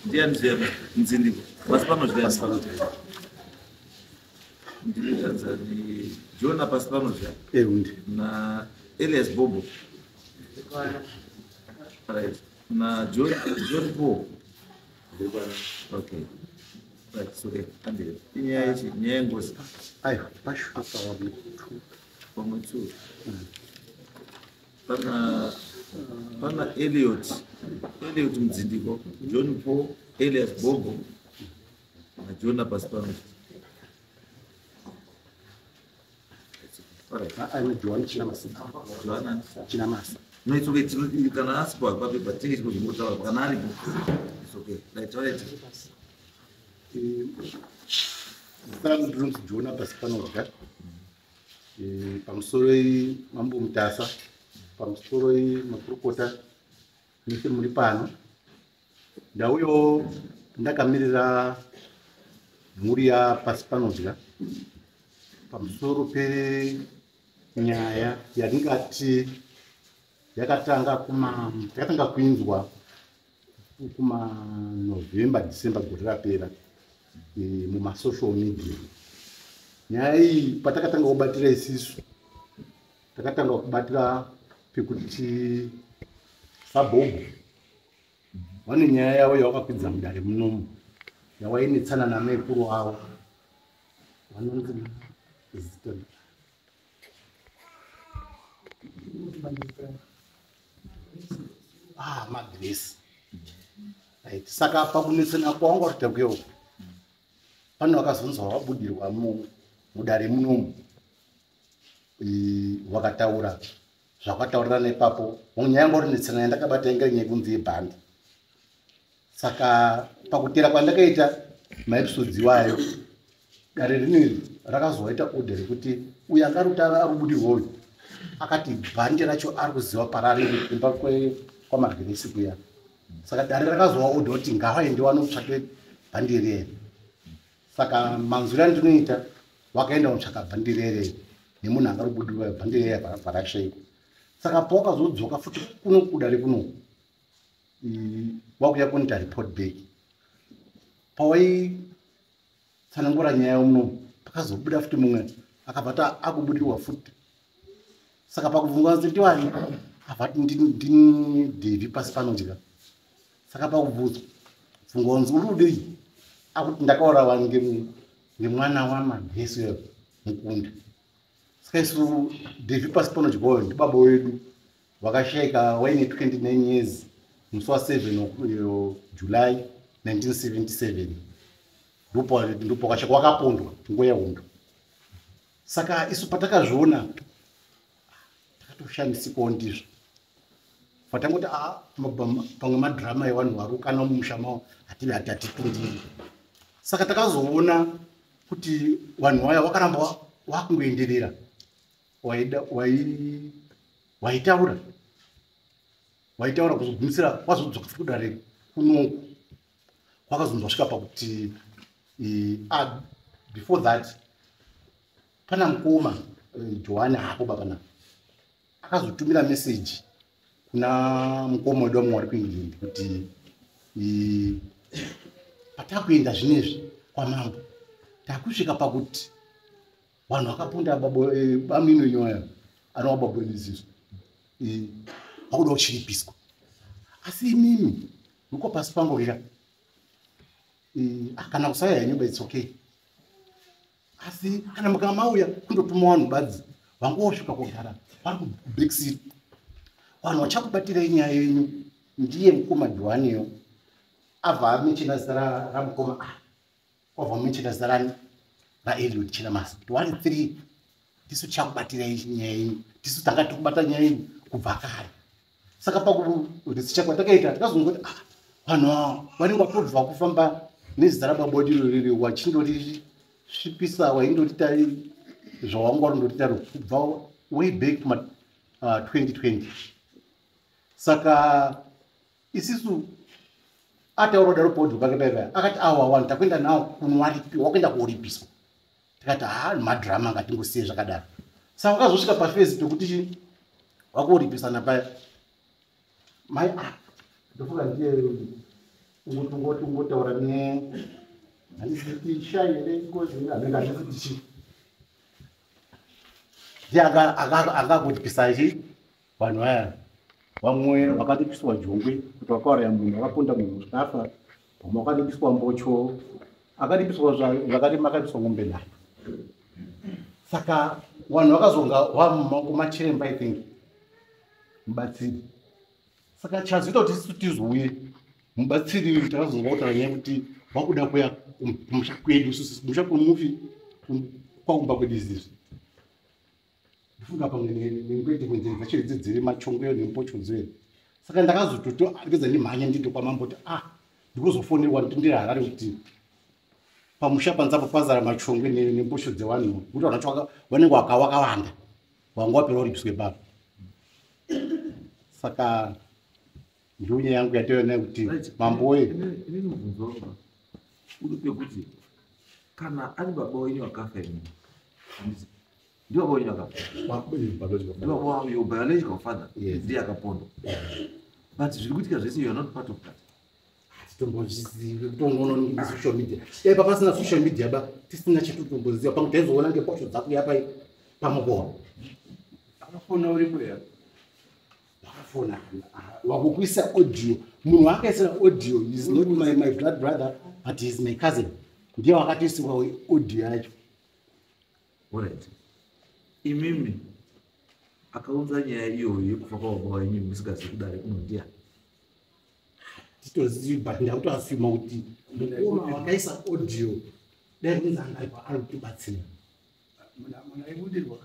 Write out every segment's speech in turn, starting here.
Ndiani zviya Mudzindiko pasi panodya? Ndinotanzani Jona pasi panodya na Elias Bobo. Right. Na John Paul. Okay. Right, sorry. Ande. Inyaya yechi, nyaya yengozi. Aiwa, pashupa wamwe two. Pamwe two. Pana Elliot Mudzindiko, John Paul, Elias Bobo na Jona pasi pano. Alright. Ana Joan Chinamasa. Joana. Chinamasa. No, it's okay. Kana asipo papepa tinge tikuzvingotaura kana aripo. It's okay. Right, alright. Zita rangu ndinonzi Jona pasi panodya. Pamusoroi Mambo Mutasa, pamusoroi makurukota mese muri pano. Ndauyawo ndakamirira mhuri yapasi panodya pamusoro penyaya yatingati yakatanga kuma takatanga kuinzwa kuma November, December gore rapera mumasocial media. Nyaya iyi patakatanga kubatira isisu, takatanga kubatira pekuti sabhobho vane nyaya yavo yavakakwidza mudare munomu yawainetsana namekuru avo vanonzi zita Magresi. Right. Saka pakunetsana kwawanga uri takuyewo pane vakazonzwa vabudirwa mudare munomu, vakataura zvakataurirana ipapo. Nyaya yanga uri netsana yandakabata inga nyaya yekunzi yebhandi. Saka pakutera kwandakaita maepisodes iwayo, dare rineri rakazowaita order rekuti uyu angaruta arubudirwa uyu akati bhandi racho ari kuziva parariri kumba kwaMagresi kuya. Saka dare rakazowa order kuti ngavaende vanotsvake bhandi rere. Saka manzwiro andinoita, wakaenda kunotsvaka bhandi rere nemunhu angarubudirwa, bhandi rere parashaikwa. Saka pawakazodzoka futi kuno kudare kuno, wakuya kunoita report back, pawaitsanangura nyaya muno pakazobuda futi mumwe akabva ta akubudirwa futi. Saka pakubvunzwa nzi ndiwani, abva ati ndini Devi pasi panodya. Saka pakubvunzwa bvunzwa kunzi uri udei, akuti ndakaurawa ngemwana waMagesi uyo Mukunda. Saka isu Devi pasi panodyawo ndibaba wedu wakashayika waine 29 years musi wa7 July 1977, ndipo wakashayika, wakapondwa nguva yehondo. Saka isu patakazviona takatoshamisikawo ndizvo, patangoti a pamwe madhirama evanhu vari kukana mumusha mavo, hatipindiri. Saka takazoona kuti vanhu vaya vakaramba vakungoenderera, waitaura waitaura kuzogumisira wazodzoka futi kudare kunoku. Kwakazonzi wasvika pakuti before that pana mukoma Johani hapo baba akazotumira meseji kuna mukoma wedu wamwe wari kuEngland kuti patakuenda zvinezvi kwamambo takusvika pakuti vanhu vakaponda bamino nyoya anova babo neziso vakuda kuchiripiswa, asi imimi muko pasi pangorira kana kusaya henyu, it's okay, asi kana mukanga mauya kundotuma vanhu badzi vangosvika kugara vari kubackseat, vanhu vachakubatirai nyaya yenyu ndiye mukoma Johaniyo. Abva amechena zita ramukoma a wabva amechena zita rani raEliot Chinamasa, kuti one three tisu tichakubatirai nyaya yenyu, tisu tanga tiri kubata nyaya yenyu kubva kare. Saka pakuresecha kwatakaita takazongoti ah, vanhu ava vanenge vatobva kufamba nezita rababodiro riri wachindori svipisa, waindorita zvawanga warindorita kubva way back kuma 2020. Saka isisu ataura daro paaudio pake paipa akati awa wanhu takuenda nawo kunowaripiwa, wakuenda kuoripiswa. Tikati ha, madhirama, ngatingosiye zvakadaro. Saka wakazosvika paphase pekuti wakuoripisana paya mai, ah, ndofunga ndiye. Ungoti ungotaura ne handisi tisha here ngozi anenge handisi tichi. Ndiye akakutipisa chi vanhu vaya. Vamwe vakatopiswa jongwe kuti vakauraya munhu, vakaponda munhu zvikafa. Vamwe vakatopiswa mbocho, akatopiswa zvakarema, akapiswa ngombe nayo. Saka vanhu vakazonga vamumaoko machiremba, I think mubatsiri. Saka chazoita kuti isu tizouye mubatsiri, takazonzwa kutaura nyaya yekuti vakuda kuya kumusha kwedu isusu, kumusha kwemufi, kwakumba kwedu izizvi. Ndifunga pamwe nengwete kwenzeri dzacho idzi dziri machongweyo nempocho dzoyo. Saka ndakazototo ndimhanye ndinde kwamambo kuti ah, ndikuzofonerwa kuti ndiri Harare kuti pamusha panzapo pazara machongwe nemposho dzevanhu, kuti vanhu vacho vanenge wakawanda wanga wapera uripiswe papo. Saka ndiyo nyaya yangu yatoona kuti mambo woye. Inini mubvunzo wangu uri pekuti kana ari baba wenyu vakafa imini, handiti ndivo baba wenyu vakafa, ndivo baba, your biological father? Yes. Ndiye akapondwa, but zviri kuitika zvese, you are not part of that. Titombozvizivi, kutongoona social media. Dai pasina social media ba, tisina chetotomboziva. Pamwe taizoona ngeposho dzakuya pai pamukova. Akafona uripo here? Vakafona vakukuisa audio. Munhu akaisira audio is not my blood brother, but he is my cousin. Ndiye wakatoisirwa audio yacho. Alright, imimi akaunza nyaya iyoyo yekufa kwababa wenyu musingazivi kudare kuno ndiani? Titozivi, but ndakutoasuma kuti mukoma wakaisa audio, dai kunzi angaipa ari kutibatsira. Munhu aibudirwa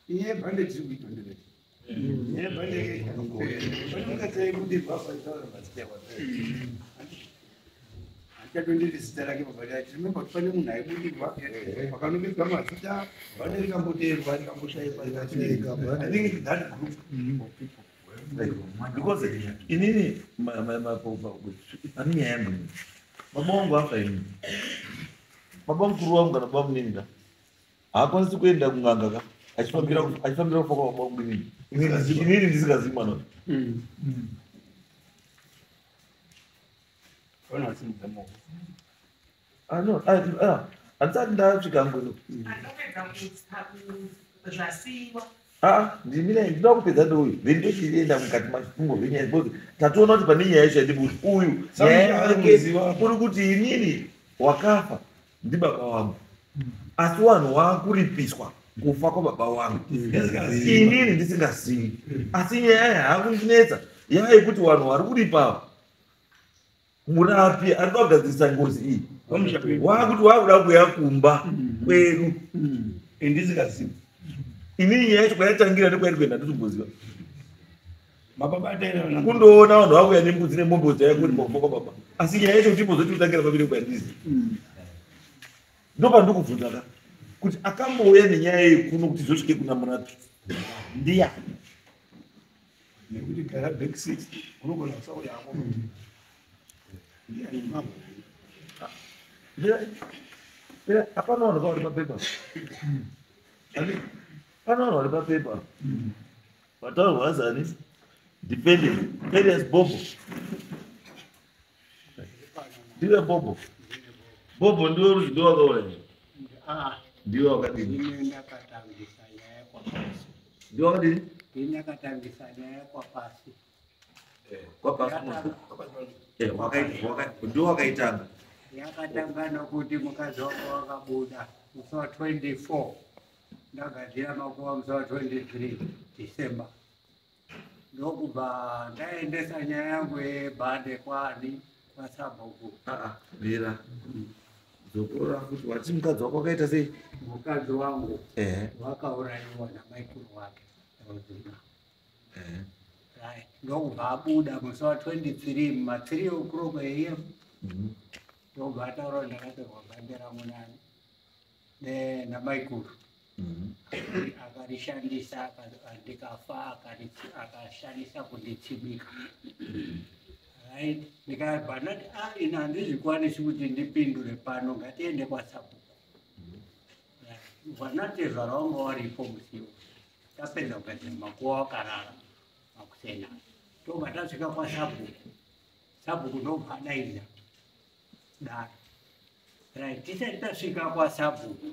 inyaya yebhande tiri kuitwa ndireti nyaya yebhande. Pane mukadzi aibudirwa apaitaura mazita. Handichatondiri zita rake, but I remember kuti pane munhu aibudirwa pakanongedzwa mazita, bhande rikamboteerwa, rikamboshaikwa. I think it's that group of people. Because inini pane nyaya yangu inini. Baba vangu afa inini, baba mukuru wangu kana baba munini ka haakwanisi kuenda kun'anga ka achifambira kufa kwababa vangu inini. Inini ndisingazivi mwana uyu. Vana vasimudza maoko. Ah, no, ah, ah, handisati ndasvika ngweno. Andopedza zvasiyiwa. Ah, ndimira, ndinoda kupedza ndouyu, then ndochienda mukati machifungo zvenyaya, because tatoona kuti pane nyaya yacho yandikuti uyu nyaya yake Kuziva. uri kuti inini wakafa ndibaba wangu, asi wanhu waakuripiswa kufa kwababa wangu inini ndisingazivi. Asi nyaya yaakundinetsa yayekuti vanhu vari kuripa murapi ari kuda kugadzirisa ngozi iyi Pamusha pedu. waakuti waakuda kuuya kumba kwedu Indisingazivi. Inini nyaya yacho kwayatangira nekwairi kuenda nditomboziva. Mababa ataira. Kundoona vanhu vakuya nembudzi nemombe dzaya kuti pakufa kwababa, asi nyaya yacho kuti imbozoti kutangira pamberi kwandizi. Ndopandikubvunza ka kuti akambouya nenyaya yekuno kuti izosvike kuna murapi ndiyani? Nekuti gara back seat unogona kusauya hako. Ndiani mambo? Hapana vanhu kavari papepa. Pana vanhu vari papepa vataurwa zani defendant Elias Bobo. Ndiwe Bobo? Bobo ndiwe ruzi, ndiwe wakauraya? Ndiwe wakadini? Ini ndakatangisa nyaya kwapasi. Ndiwe wakadini? Ini ndakatangisa nyaya kwapasi. Kwapasi. Ndiwe wakaitanga? Yakatanga nokuti mukadzi wangu wakabuda musi wa 24, ndagadzira makuva musi wa 23 December, ndokubva ndaendesa nyaya yangu yebhande kwani kwasabhuku. Ah, mira, dzokorora futi. Wati mukadzi wako wakaita sei? Mukadzi wangu wakaurayiwa namaikuru wake Rosina. Right, ndokubva abuda musi wa 23 muma 3 o'clock am. Ndobva ataura kuti ndakatorwa bhande rangu nani namaikuru. Akarishandisa ndikafa, akashandisa kunditsibika. Right, ndikabva ndati a ini handizvikwanisi kuti ndipindure pano, ngatiende kwasabhuku. Vanatezvara wanga waripo musiwo. Tapedza kugadzira makuva, wakarara makusena, tobva tasvika kwasabhuku. Sabhuku ndobva adaidza dare. Right, tisati tasvika kwasabhuku,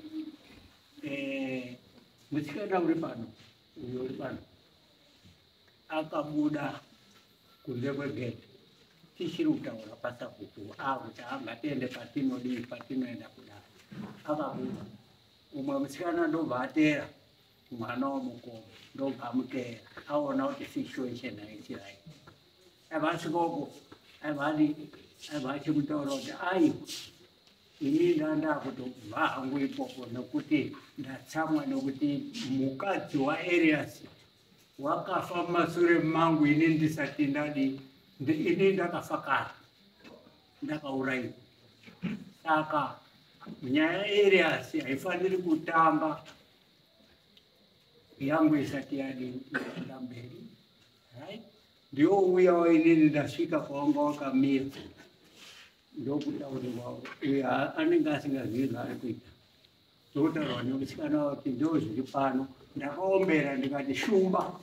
musikana uri pano, uyo uri pano, akabuda kunze kwegate tichiri kutaura pasabhuku, akuti angatiende patinodii, patinoenda kudare. Akabuda umwe musikana ndobva ateera mwana wamukoma, ndobva amuteera aona kuti situation haisi right. Aibva asvika uko, aibva adi, aibva achimutaura kuti aiwa, ini ndandakutobva hangu ikoko nekuti ndatsamwa, nekuti mukadzi waErias wakafa mumasure mangu, ini ndisati ndadi, ini ndakafa kare, ndakaurayiwa. Saka nyaya yaErias haifaniri kutanga yangu isati yadi yaenda mberi. Right, ndiwo uyawo inini ndasvika kwawanga wakamira, ndokutaurirwa uyo anenge asingazivi zvaari kuita, ndokutaurwa nemusikana kuti ndo zviri pano. Ndakaombera ndikati, "Shumba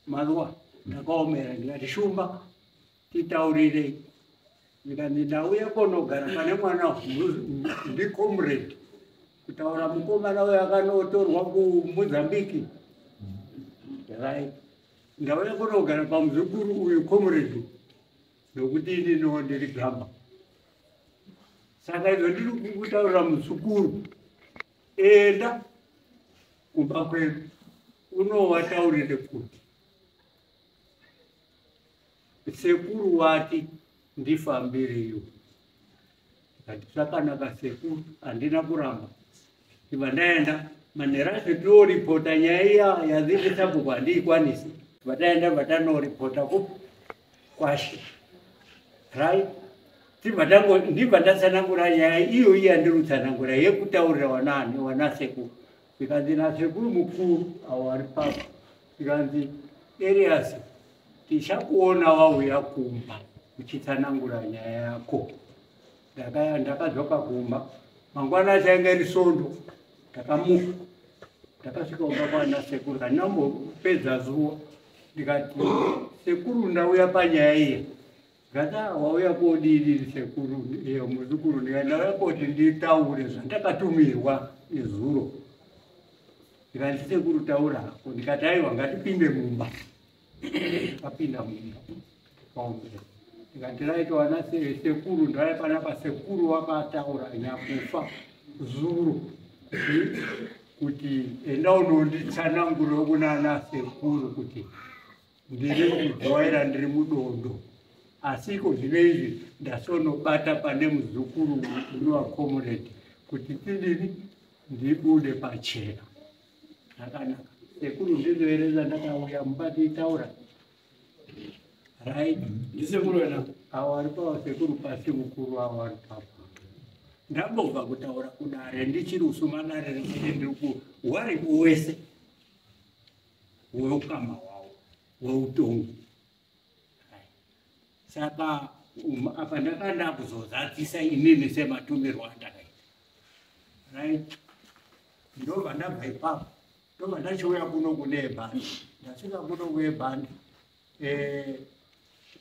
maruwa." Ndakaombera ndikati, "Shumba, titaurirei." Ndikati, "Ndauya konogara pane mwana ndicomrade kutaura mukomana uyo akanotorwa kuMozambiki. Right, ndauya konogara pamuzukuru uyu comrade, nokuti ininiwo ndiri gamba. Saka izvo ndiri kukutaurira muzukuru, enda kumba kwedu unovataurire kuti sekuru wati ndifambireyo." Kati, "Zvakanaka sekuru." Handina kuramba, ndibva ndaenda. Manheru acho tioripota nyaya iya yazindi sabhuku handiikwanisi. Bva taenda, bva tanoripota kwashe. Right, tibva tango ndibva ndatsanangura nyaya iyo iya ndiri kutsanangura yekutaurira wanani, wanasekuru. Ndikanzi nasekuru mukuru avo vari papo, ndikanzi, "Erias, tichakuona wauya kumba uchitsanangura nyaya yako." Ndakadzoka kumba mangwana acho, ainge iri Sondo. Ndakamuka, ndakasvika kumba kwana sekuru, handinambopedza zuva. Ndikati, "Sekuru, ndauya panyaya iya." Gata, "Wauya kodini sekuru?" "Iyo muzukuru." Ndikati, "Ndauya koti nditaure zvandakatumirwa nezuro." Ndikati, "Sekuru, taura hako." Ndikati, "Aiwa, ngatipinde mumba." Tapinda mumba, tikaombera. Ndikati, "Right, wana sekuru, ndauya panapa. Sekuru wakataura nyakufa zuro kuti enda unonditsanangurire kunana sekuru kuti ndiri kudhoera, ndiri mudondo, asi iko zvino izvi ndasonobata pane muzukuru unova comrade kuti tidini, ndibude pachena." "Zvakanaka sekuru, ndizvo ndakauya mubati, taura." Right. Ndisekuru wena? Avo vari pavo sekuru pasi mukuru, avo vari papo. Ndambobva kutaura kudare ndichiri kusuma dare rekuti ndiri waripo wese weukama hwavo weutongi. Saka apa ndakanda kuzozadzisa inini sematumirwo andakaita. Right, ndobva ndabva ipapo, ndobva ndachiuya kuno kune ebhandi. Ndasvika kuno kuebhandi,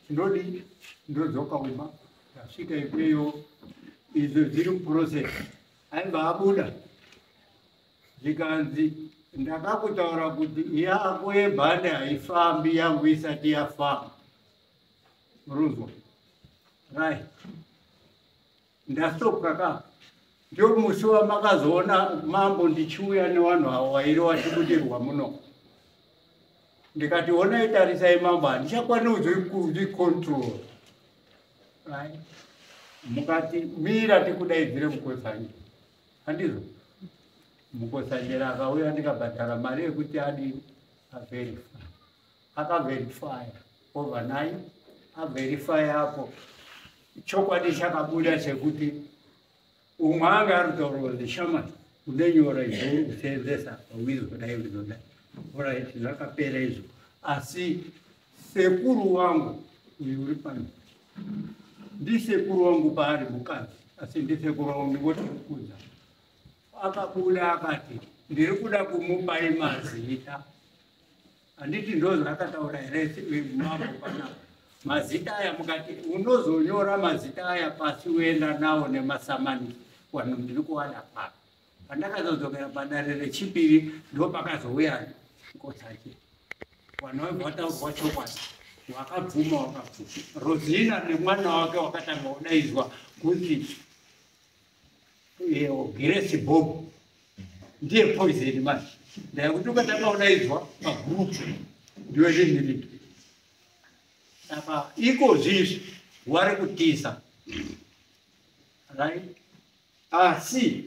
ndodi ndodzoka kumba. Ndasvika ikweyo, izvo zviri muprocess. Aibva abuda, zvikanzi, "Ndakakutaura kuti yako yebhande haifambi yangu isati yafamba." Murunzwa? Right, ndastopwa ka. Ndio musi wamakazoona mambo ndichiuya nevanhu avo vairi vachibudirwa muno. Ndikati, "Onai, tarisai mambo, handichakwani kuzvicontrol." Right, mukati, "Mira tikudaidzire Mukotsanjera." Handizvo? Mukotsanjera akauya, ndikabhadhara mari yekuti adini, averify. Akaverifya overnight. Averify apo, chokwadi chakabuda chekuti umwe anga ari kutaura kuti, "Shamani, une nyora izvo kuseenzesa, wizodai, wizodai." Alright, zvakapera izvo. Asi sekuru wangu uyu uri pano ndisekuru wangu paari mukadzi, asi ndisekuru wangu, ndingoti mukudza. Akabuda akati, "Ndiri kuda kumupai mazita." Handiti ndo zvaakataura here mambo panapa? Mazita aya mukati unozonyora mazita aya pasi uenda nawo nemasamani vanhu ndiri kuwada pano. Pandakazodzokera padare rechipiri ndo pakazouya Mukotsanjera. Vanhu vaibva vataurwa chokwadi, wakabvuma wakabvuma. Rosina nemwana wake wakatanga kudaidzwa kuti Grace Bob ndiye poison manje. Ndaikuti ukatanga kudaidzwa pagroup ndiwe rinhiriki. Saka iko zvizvi wari kutiza, right? Asi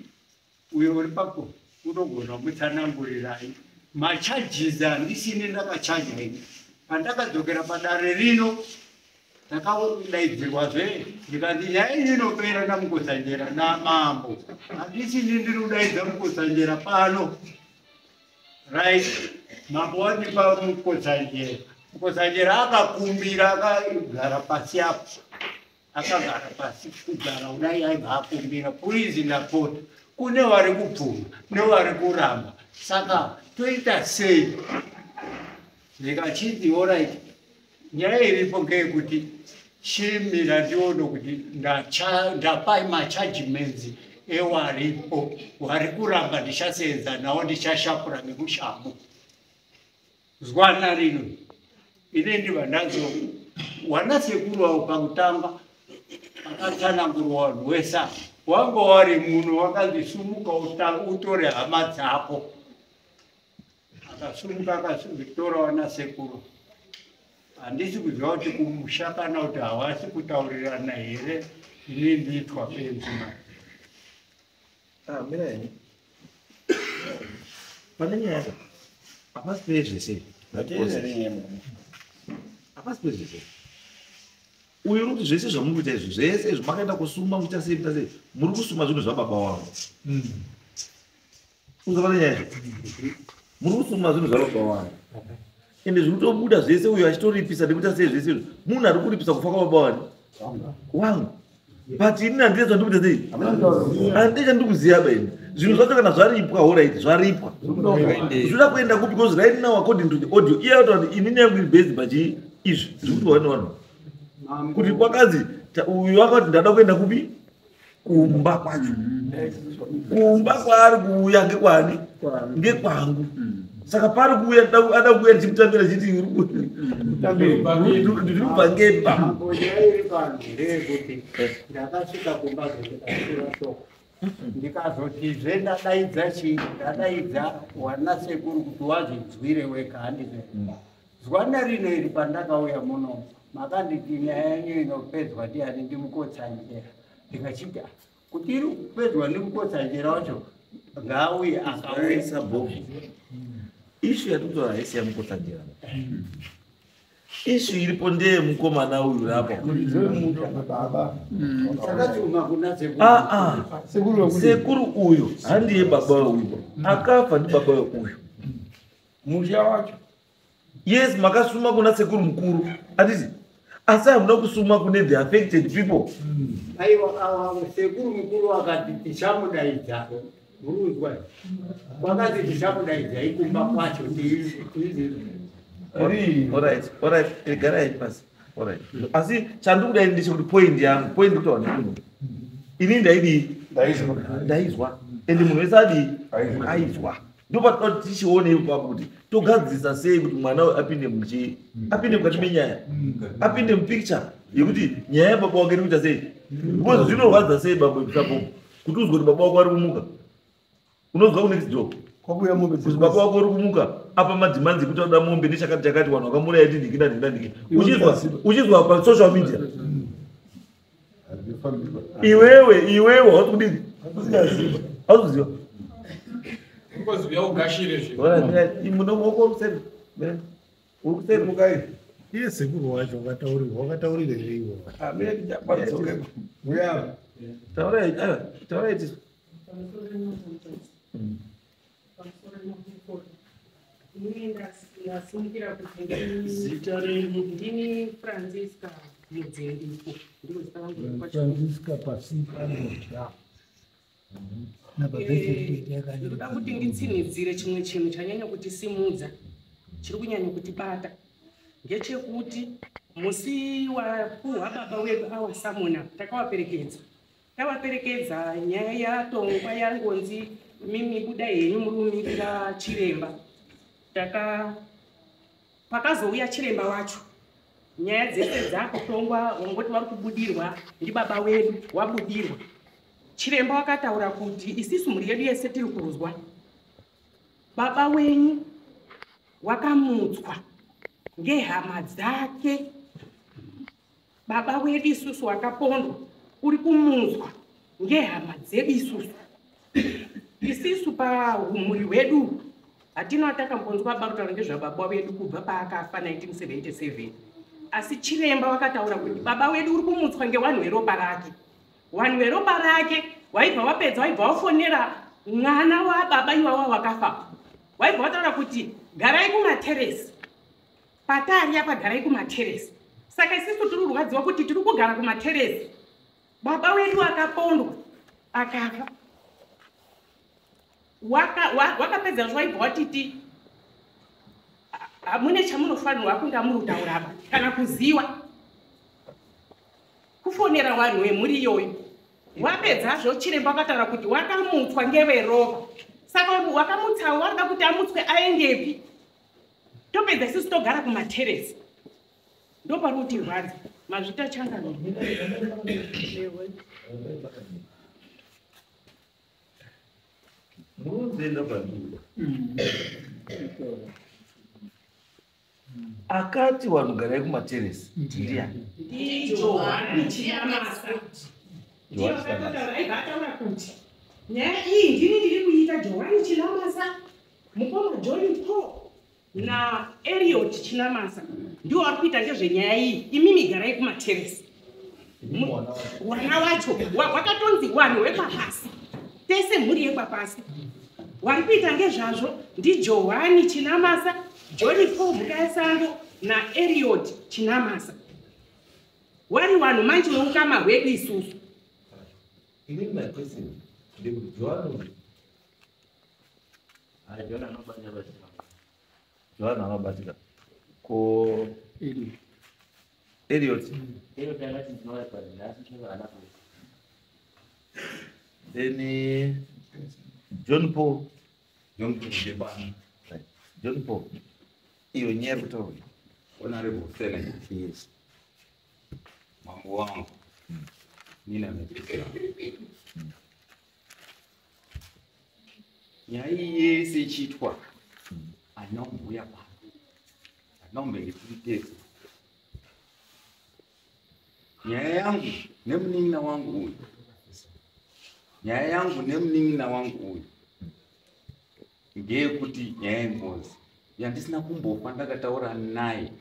uyo uri pako unogona kutsanangurirai macharges handisini ndakachaja ini. Pandakadzokera padare rino ndakadaidzirwazve ndikanzi nyaya iyi inopera naMukotsanjera namambo. Handisini ndiri kudaidza Mukotsanjera pano, right? Mambo wandipa Mukotsanjera. Mukotsanjera akakumbira, akagara pasi apo, akagara pasi kugara kudai, aibva akumbira, purizi ndapota, kune vari kubvuma nevari kuramba, saka toita sei? Ndikachinzi alright, nyaya iripo ngeyekuti chimira ndione kuti ndapai machajiments ewaripo wari kuramba, ndichasenza nawo, ndichashapura nemushamu. Zwana rino ine ndiva ndazo wana sekuru wavo pakutanga akatsanangurwa vanhu wese wanga wari muno, wakanzi sumuka utore hama dzako. Akasumuka akatora wana sekuru. Handisi kuziva kuti kumusha kana kuti havasi kutaurirana here. Ini ndiitwa benzi mani. Ah, mira henyu. Pane nyaya hapasi pezvese, hapasi pezvese. Uyu uri kuti zvese zvamuri kuita izvi, zvese izvi makaenda kusuma muita sei, muita sei, muri kusuma zvinhu zvababa wangu. Uza pane nyaya izvo, muri kusuma zvinhu zvababa wangu, ende zviri kutobuda zvese. Uyu achitoripisa nekuita sei zvese izvo, munhu ari kuripisa kufa kwababa wani wangu, but ini handina zvandikuita sei, handina chandikuziva ba ini. Zvinhu zvacho kana zvaripwa, alright, zvaripwa, zvinoda kuenda kupi? Because right now, according to the audio, iye ataura kuti inini yangu iri based pachi izvi zviri kutorwa nevanhu kuti kwakanzi uyu akati ndada kuenda kupi, kumba kwacho, kumba kwaari kuuya ngekwani? Ngekwangu. Saka pari kuuya ada kuuya ndichimutambira chiti ndiri kubva ngemba. Mambo, nyaya iri pano ndeyekuti ndakasvika kumba ndikasura shoko, ndikazotizve ndadaidza chii, ndadaidza wana sekuru kuti wazvinzwire wega. Handizve zwana rino iri pandakauya muno makanditi nyaya yenyu inopedzwa ndiani? NdiMukotsanjera. Ndikachiti, "Ah, kuti iri kupedzwa ndiMukotsanjera wacho ngaauye." Akauya. Sabhoki, issue yatikutora haisi yaMukotsanjera. Issue iripo ndeyemukomana uyu rapo. Takatuma kuna sekuru. Ah, ah. Sekuru uyu handiye baba uyu akafa, ndibaba uyu. Musha wacho. Yes, makasuma kuna sekuru mukuru, handiti? Asi hamuna kusuma kune the affected people. Aiwa, awa sekuru mukuru akati tichamudaidza, muruzwa, kwakati tichamudaidza ikumba kwacho. Alright, garai pasi. Alright, asi chandikudai ndechekuti point yangu, point kutaura nekuno, ini ndaidii? Ndaizwa, ende munhu wese adii? Aizwa. Ndopatoda kuti tichione ipapo kuti togadzirisa sei kuti mwana uyu apinde muchi apinde mukati menyaya, apinde mupicture yekuti nyaya yababa wake iri kuita sei, because zvinorwadza sei, bambo episapopo, kuti uzwe kuti baba wako ari kumuka, unozwa kunext door Kwakuya mombe. Kuti baba wako uri kumuka apa mademands ekuti anoda mombe nechakati chakati, vanhu vakamuraya ndinhiki nanhiki nanhiki, uchizwa pasocial media. Iwewe hausi kudini, hausi kuziva. Ungoziva ugashire zvinhu. Munomuoko uri kuseri, uri kuseri. Mukai. Iye sekuru wacho wakataurirwa, wakataurirei? Uya. Taurai, aiwa, taurai tisu. Pamusoro nemukuru, inini ndasimukira kuti Zita renyu? Ndini Francisca Mudzendiko, ndiro zita rangu rekwachikuru. Francisca pasi panodya. Ndinoda kuti nditsinhidzire chimwe chinhu chanyanya kutisimudza, chiri kunyanya kutibata, ngechekuti Musi wapuhwa baba wedu awasamona takawaperekedza. Tawaperekedza nyaya yatongwa yangonzi mimi buda henyu muri kumirira chiremba. Pakazouya chiremba wacho nyaya dzese dzakutongwa wangoti vari kubudirwa ndibaba wedu wabudirwa. Chiremba wakataura kuti isisu mhuri yedu yese tiri kuruzwa. Baba wenyu wakamutswa ngehama dzake. Baba wedu isusu wakapondwa uri kumutswa ngehama dzedu isusu. Isisu pahumhuri hwedu hatina takambonzwa barutaura ngezvababa wedu kubva paakafa 1977. Asi chiremba wakataura kuti baba wedu uri kumutswa ngewanhu weropa rake. Wanhu weropa rake waibva wapedza waibva wafonera mwana wababa iwawa wakafa. Waibva wataura kuti garai kumateresi. Patari apa garai kumateresi. Saka isisu tiri kurwadziwa kuti tiri kugara kumateresi. Baba wedu akapondwa akafa. Wakapedza zvaibva watiti hamune chamunofanirwa kunga muri kutaura apa kana kuziwa. Kufonera vanhu vemhuri iyoyo. Wapedzazvo chiremba akataura kuti wakamutswa ngeveropa. Saka wakamutsawo warida kuti amutswe aendepi. Topedza isusu togara kumateresi. Ndopari kutirwadza. Mazvita changano. Munozoenda panduro. Akati vanhu garai kumateresi ndiani? NdiJohani Chinamasa. Ndiyo aibva ataura kuti nyaya iyi ndini ndiri kuita Johani Chinamasa, mukoma John Paul naEliot Chinamasa ndiwo vari kuita ngezvenyaya iyi. Imimi garai kumateresi. Wana wacho wakatonzi wanhu wekwapasi. Tese mhuri yekwapasi. Wari kuita ngezvazvo ndiJohani Chinamasa, John Paul Mukayasango naEliot Chinamasa. Wari wanhu manje weukama hwedu isusu. Inini my question ndekuti Johani Johani anobatika ko Eliot then John Paul John Paul iyo nyaya iri kutaurwa. Honorable Senate. Yes. Mambo wangu nina mepesera. Nyaya iyi yese ichiitwa handina kumboya pano, handina kumbenge tiri tese. Nyaya yangu nemunin'ina wangu uyu, nyaya yangu nemunin'ina wangu uyu ngeyekuti nyaya yengozi yandisina kumbofa ndakataura naye,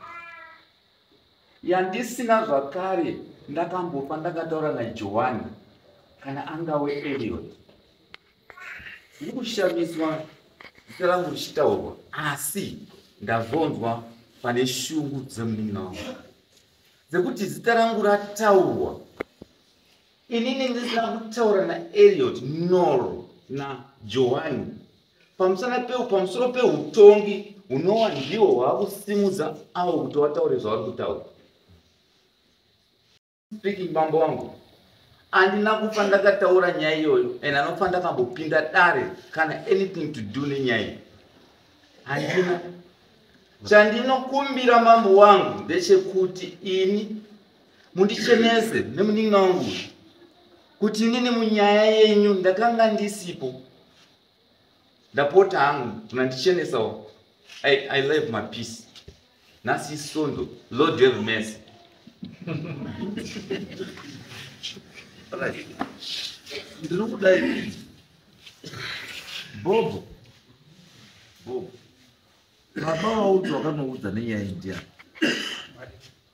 yandisina zvakare ndakambofa ndakataura naJohani kana angawe Eliot. Ndiri kushamiswa zita rangu richitaurwa, asi ndazonzwa pane shungu dzemunin'ina wangu dzekuti zita rangu rataurwa inini ndisina kutaura naEliot nor naJohani pamusoro peutongi hunova ndihwo hwakusimudza avo kuti vataure zvavari kutaura. Speaking mambo wangu, handina kufa ndakataura nyaya iyoyo and anofa ndakambopinda dare kana anything to do nenyaya iyi. Handina. Chandinokumbira mambo wangu ndechekuti ini mundichenese nemunin'ina wangu kuti inini munyaya yenyu ndakanga ndisipo. Ndapota hangu munandichenesawo. I love my peace. Nhasi isondo, Lord have mercy. Right. Ndiri kudai Bobo. Bobo. Baba wauti wakanoudza nenyaya iyi ndiani?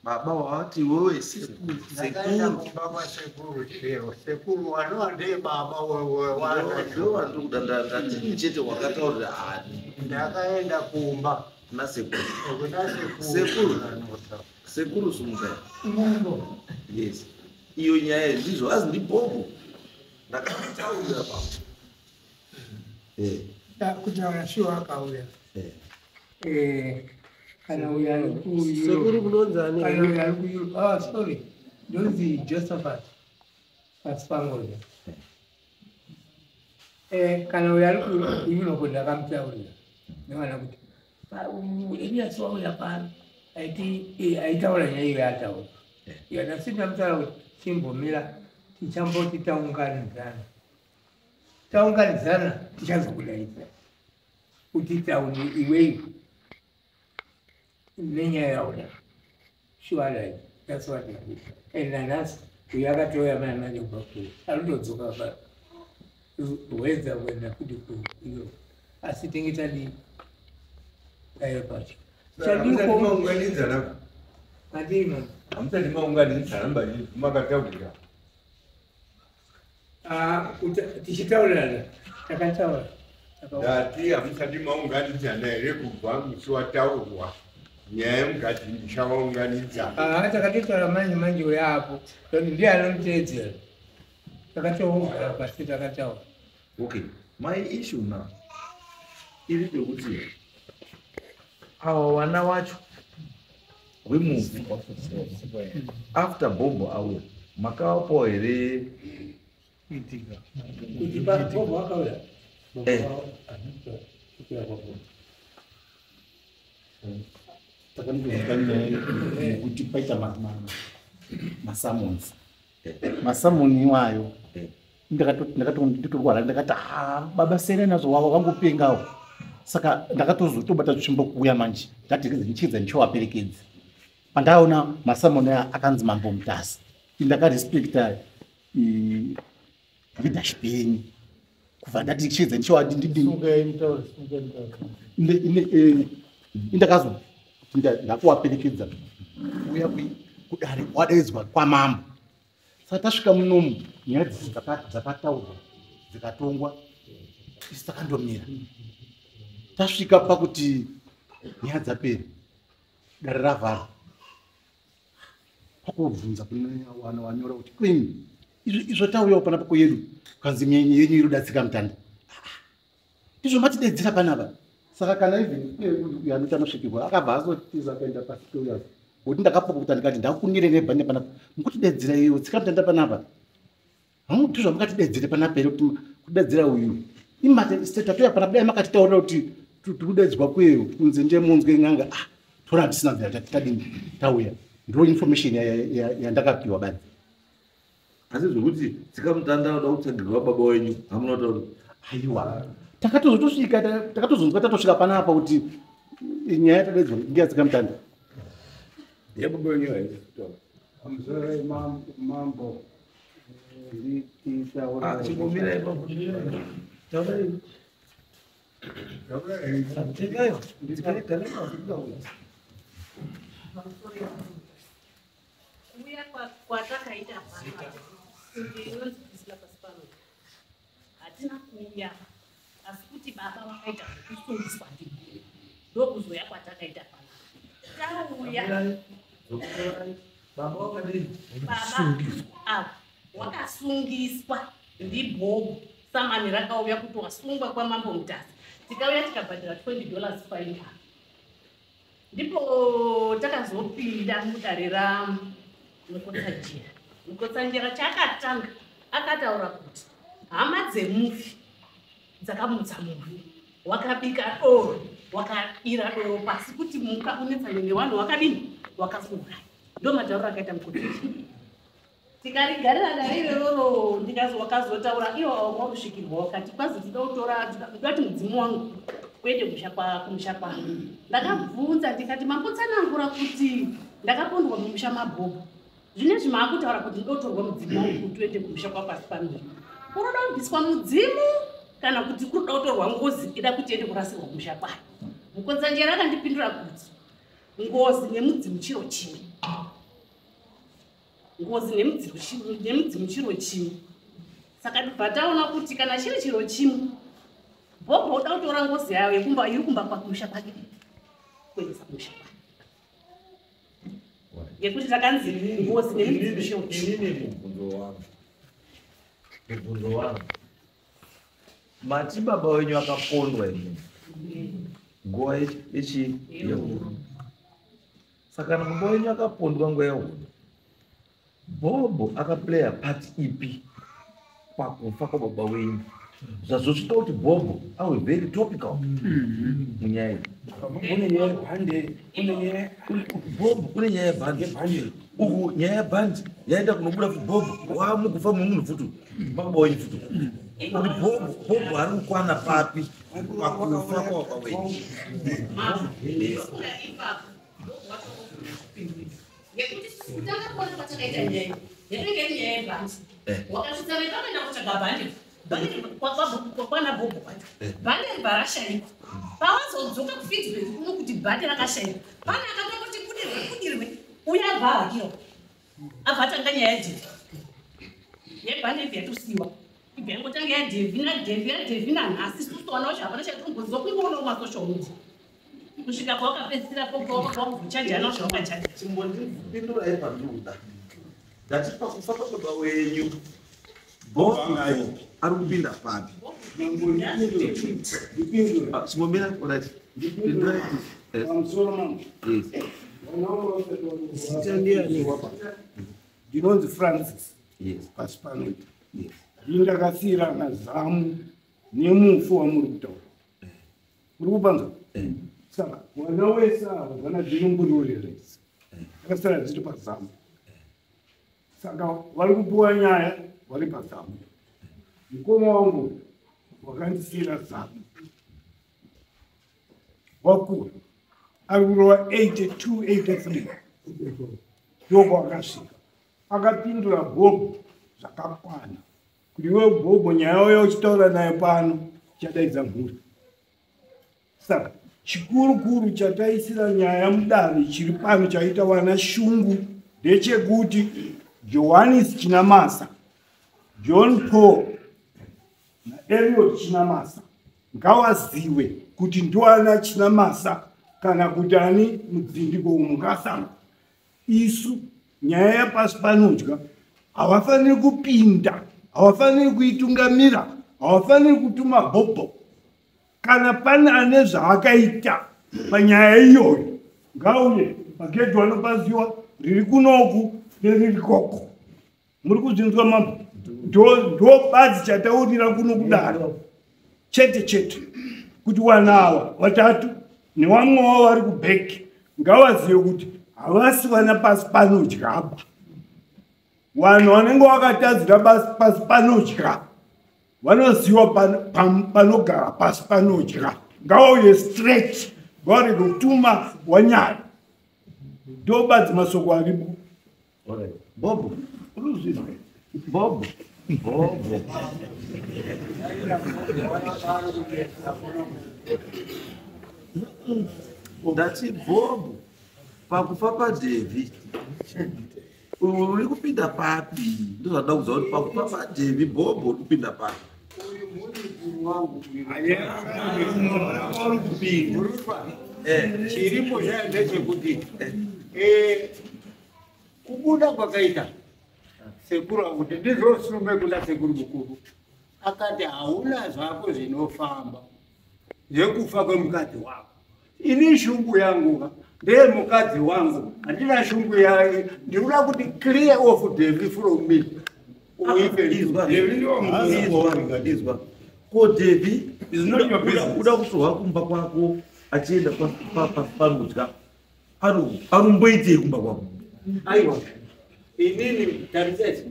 Baba wawati wewe sekuru. Ndakaenda kumba kwasekuru chero. Sekuru wanova ndiye baba wewana. Ndiwo wandiri kuda ndatini chete wakataurira ani. Ndakaenda kumba Kuna sekuru. kuna sekuru. Sekuru. Sekuru sumukai. Yes. Iyo nyaya ndizvo azi ndiBobo. Ndakamutaurira baba. Kutaura shuwa akauya. Kana uyo ari Sekuru kunonzi ani? Kana uyo ari kuEurope. Ah, sorry. Ndonzi Josephat Pasipangoza. Kana uyo ari kuEurope ndakamutaurira. Nevana kuti Elias wauya pano. Aitaura nyaya iyo yaataura. Ndasiti ndamutaura kuti chimbomira tichamboti taunganidzana. Taunganidzana tichazokudaidza. Kuti tauni iweyo nenyaya yauna. Sure, that's what it is. And nanhasi uyo akatouya mai manje kubva kure. Arikutodzoka pa rwedza kuenda kuti kuEurope. Asi tinge tadii dai pacho. Maunganidzana. Adii mama? Hamusati maunganidzana mba makataurira. Tichitaurirana takataura. Ndati hamusati maunganidzana here kubva musi wataurwa nyaya yemugadhini ndichavaunganidza. Takatotaura manje manje uya apo. Ndokuti ndiye anomuteedzera. Takatougara pasi takataura. Okay, my issue now iri pekuti ava vana vacho wemufi after Bhobho auya makavapawo here kuti Bhobho akauya? Takandizoziva nyaya yekuti paita masamons. Masamoni iwayo ndakatorwara ndakati baba siyana nazvo wavo vangopengawo. Saka ndakatozotobata tsvimbo kuuya manje ndati ndichiedza ndichivaperekedza. Pandaona masamoni aya akanzi Mambo Mutasa, ndakarespekta leadership yenyu kubva ndati ndichiedza ndichiva ndakazo ndakuvaperekedza kuuya kudare kwadaidzwa kwamambo. Saka tasvika munomu nyaya dzisi dzakataurwa dzikatongwa isu takandomira. Tasvika pakuti nyaya dzapera dare ravharwa. Pakubvunza kune vana vanyora kuti kwini izvo tauyawo panapa kwedu kanzi yenyu iri kudatsika mutanda. Izvo matidedzera panapa. Saka kana even uyu anoti anosvikirwa akabva azotiza akaenda pasi peuya. Kuti ndakapokuta ndikati ndakunire nebhande panapa. Mukutidedzera iyo tsika mutanda panapa. Ndizvo mukatidedzere panapa here kuti kudedzera uyu. Imate tatoya panapa dai makatitaurira kuti tikudedzwa kweyo kunze ndiye munzwe n'anga. Tora tisina bvira tadini tauya. Ndo information yandakapiwa badzi. Asi zvekuti tsika mutanda anoda kutsvagirwa baba wenyu hamuna kutaura. Aiwa. Takatozotosvika takatozonzwa tatosvika panapa kuti nyaya yatadedzwa ngeyatsika mutanda. Yebaba wenyu haisi kutaura. Pamusoro mambo Chimbomira ipapo. Taurai. Kuuya kwatakaita panapa ndinonzi Priscilla Pasipano. Hatina kuuya asi kuti baba vakaita zvekusungiswa ndibhuya ndokuzoya kwatakaita panapa. Tauya baba wakadini? Baba ava wakasungiswa ndibhobho samani rakauya kuti wasungwa kwaMambo Mutasa. Tikauya tikabhadhara $20 fine apa. Ndipo takazopinda mudare raMukotsanjera. Mukotsanjera chaakatanga akataura kuti hama dzemufi dzakamutsa mufi wakabika doro wakadira doro pasi kuti muka unetsane nevanhu wakadini wakakuuraya. Ndo matauriro akaita Mukotsanjera. Tikarigarira dare iroro wakazotaura iwo wakusvikirwa wakati kwazi tinoda kutora ndati mudzimu wangu kuende kumusha kwangu. Ndakabvunza ndikati mambotsanangura kuti ndakapondwa mumusha mabhobho. Zvinezvi maakutaura kuti ndotorwa mudzimu wangu kuti uende kumusha kwapasi pano. Kunoda kubviswa mudzimu kana kuti kunoda kutorwa ngozi ida kuti iende kurasirwa kumusha kwayo. Mukotsanjera akandipindura kuti ngozi nemudzimu chiro chimwe. Ngozi nemudzimu chiro chimwe. Saka tibva taona kuti kana chiri chiro chimwe Bhobho uda kutora ngozi yayo yekumba iri kumba kumusha kwake kuendesa kumusha kwake. Ngekuti takanzi ngozi nemudzimu chiro chimwe. Inini mubvunzo wangu. Mati baba wenyu akapondwa imini nguva yechi yehondo. Saka kana baba wenyu akapondwa nguva yehondo, Bhobho akaplaya part ipi pakufa kwababa wenyu? Zvazvosvika kuti Bhobho awe very topical munyaya iyi. Kune nyaya yebhande, kune nyaya Bhobho, kune nyaya yebhande. Uku nyaya yebhande yaenda kunobuda futi Bhobho waamukufa mumunhu futi baba wenyu futi. Kuti Bhobho ari kukwana papi pakufa kwababa wenyu? Ngekuti kutanga kuona kwatakaita nyaya yainge iri nyaya yebhandi, wakasvitsa vepamwe kutsvaga bhandi, bhandi kwana Bhobho kwacho bhandi ribva rashaikwa. Pawazodzoka kufeedback kuno kuti bhandi rakashaikwa, pane akatongoti budirwe budirwe, uye abva ahakirwa, abva atanga nyaya yadhevhi yebhandi, ibva yatosiyiwa, ibva yangotanga yadhevhi nadhevhi yadhevhi nanhasi. Susu wana wacho hapana chatikumboziva, kungoona kumasocial media kusvika pawakapedzisira pokuchajana zvawakachaja. Chimbondipindurai pandikuda. Ndati pakufa kwababa wenyu, Bhobho ari kupinda papi? Chimbomira, alright. Pindurai. Pamusoro mambo. Yes. Zita ndiani? Ndinonzi Francis. Pasi panoita ini ndakasiyirana zamu nemufu wamuri kutaura, muri kupanzwa? Saka mwana wese ava vana dzinomburureresi akasara dziri pazamu, saka vari kupiwa nyaya vari pazamu. Mukoma wangu wakandisiyira zamu wakura, ari kurova 82 83, ndokwakasvika akapindura Bhobho zvakakwana kuti iwe Bhobho, nyaya uya uchitaura naye pano chadaidza mhuri. Saka chikurukuru chataisira nyaya mudare chiri pano chaita wana shungu ndechekuti Johannes Chinamasa, John Paul naEliot Chinamasa ngawaziwe kuti ndiwana Chinamasa kana kuti ani mudzindiko umu ngasango. Isu nyaya yapasi panodya havafaniri kupinda, havafaniri kuitungamira, havafaniri kutuma Bhobho. Kana pane ane zvaakaita panyaya iyoyo ngauye pagedhi, wanopaziwa riri kunoku neriri koko. Muri kuzvinzwa mambo? Ndo badzi chataurira kuno kudaro chete chete kuti wana ava vatatu nevamwe wavo vari kubheki ngavazive kuti havasi vana pasi panodyaba. Vanhu vanenge vakatadzira pasi panodya vanoziva panogara pasi panodya, ngavauye straight, ngavarege kutuma wanyaya. Ndo badzi masoko aripo. Bobo, urikuzvinzwa? Bobo, Bobo. Ndati Bobo, pakufa paDhevhi uri kupinda papi? Ndozvandida kuziva kuti pakufa paDhevhi Bhobho uri kupinda papi? Uri kupinda. Chiripo chayo ndechekuti kubuda kwakaita sekuru akuti ndizvosume kuna sekuru mukuru, akati hauna zvako zvinofamba zvekufa kwemukadzi wako. Ini shungu yangu ka ndeye mukadzi wangu, handina shungu yaye. Ndinoda kuti clear off Devi from me. Izwa, izwa, izwa. Ko Devi uda kutorwa kumba kwako achienda panodya, arumboitei kumba kwako? Aiwa, inini tarisai,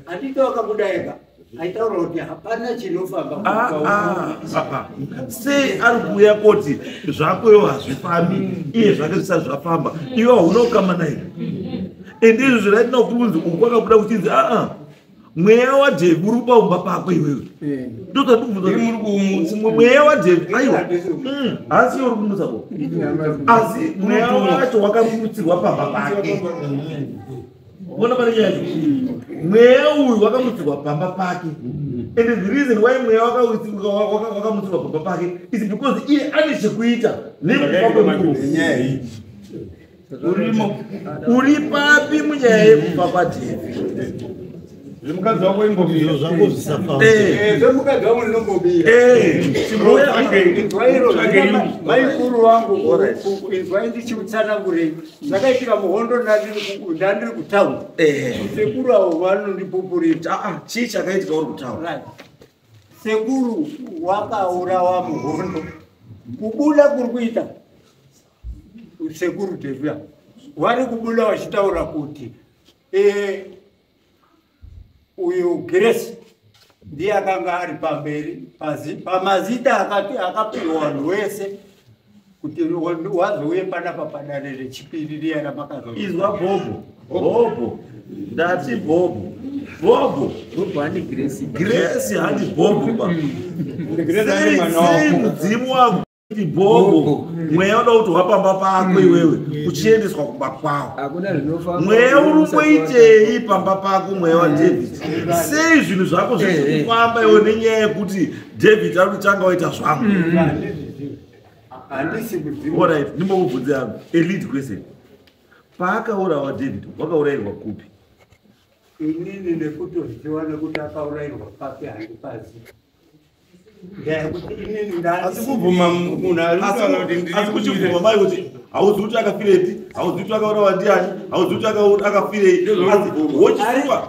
handiti wakabuda ega aitaura kuti hapana chinofamba. Ah, ah, ah, ah. Sei ari kuuya koti zvakoyo hazvifambi, iye zvake zvisati zvafamba? Iwe hauna kukama naye. Ende izvo zviraitira kunzi uku kwakabuda kuchinzi aa mweya waDhevhi uri kupaumba pako iwewe. Ndozvatibvunza, mweya waDhevhi? Aiwa, haasi iwe uri kumutsa ko, asi mweya wacho wakamutsirwa pamba pake. Ona pane nyaya yacho, mweya uyu wakamutsirwa pamba pake, and the reason why mweya wakamutsirwa pamba pake is because iye ane chekuita nekufa kwemukuru. Urimo. Uri papi munyaya yekufa kwaDhevhi? Zvemukadzi wako imbomira. Zvako zvisafamba. Zvemukadzi wangu ndinombomira. Inzwa iro, maikuru wangu, inzwai ndichimutsanangurei zvakaitika muhondo. Ndandiri kutauni. Sekuru avo vanondipupurira. Chii chakaitika uri kutauni? Sekuru wakaurawa muhondo. Kubuda kuri kuita sekuru Devia, vari kubuda vachitaura kuti uyu Grace ndiye akanga ari pamberi pamazita akati akapiwa vanhu wese kuti wazouye panapa padare rechipiri riya ramakazo. Izwa bhobho, bhobho, ndati bhobho, bhobho. Grace handi bhobho ba. Sei mudzimu wangu kuti bhobho, mweya uda kuti wapamba pako iwewe uchiendeswa kumba kwawo? Mweya uri kumboitei pamba pako, mweya waDavid? Sei zvinhu zvako zvisi kufamba iwe nenyaya yekuti David ari kutanga waita zvangu? Handisi kuziva. Alright, ndimbokubvunze yangu a lead question. Paakaurawa David, wakaurayirwa kupi? Inini nekutoziva nekuti akaurayirwa papi handipazi, ndayekuti inini Asi kubvuma munhu ari kutaura kuti ndiri Asi kuchibvuma mai kuti hauzi kuti akafirepi, hauzi kuti akaurawa ndiani, hauzi kuti akafirei, asi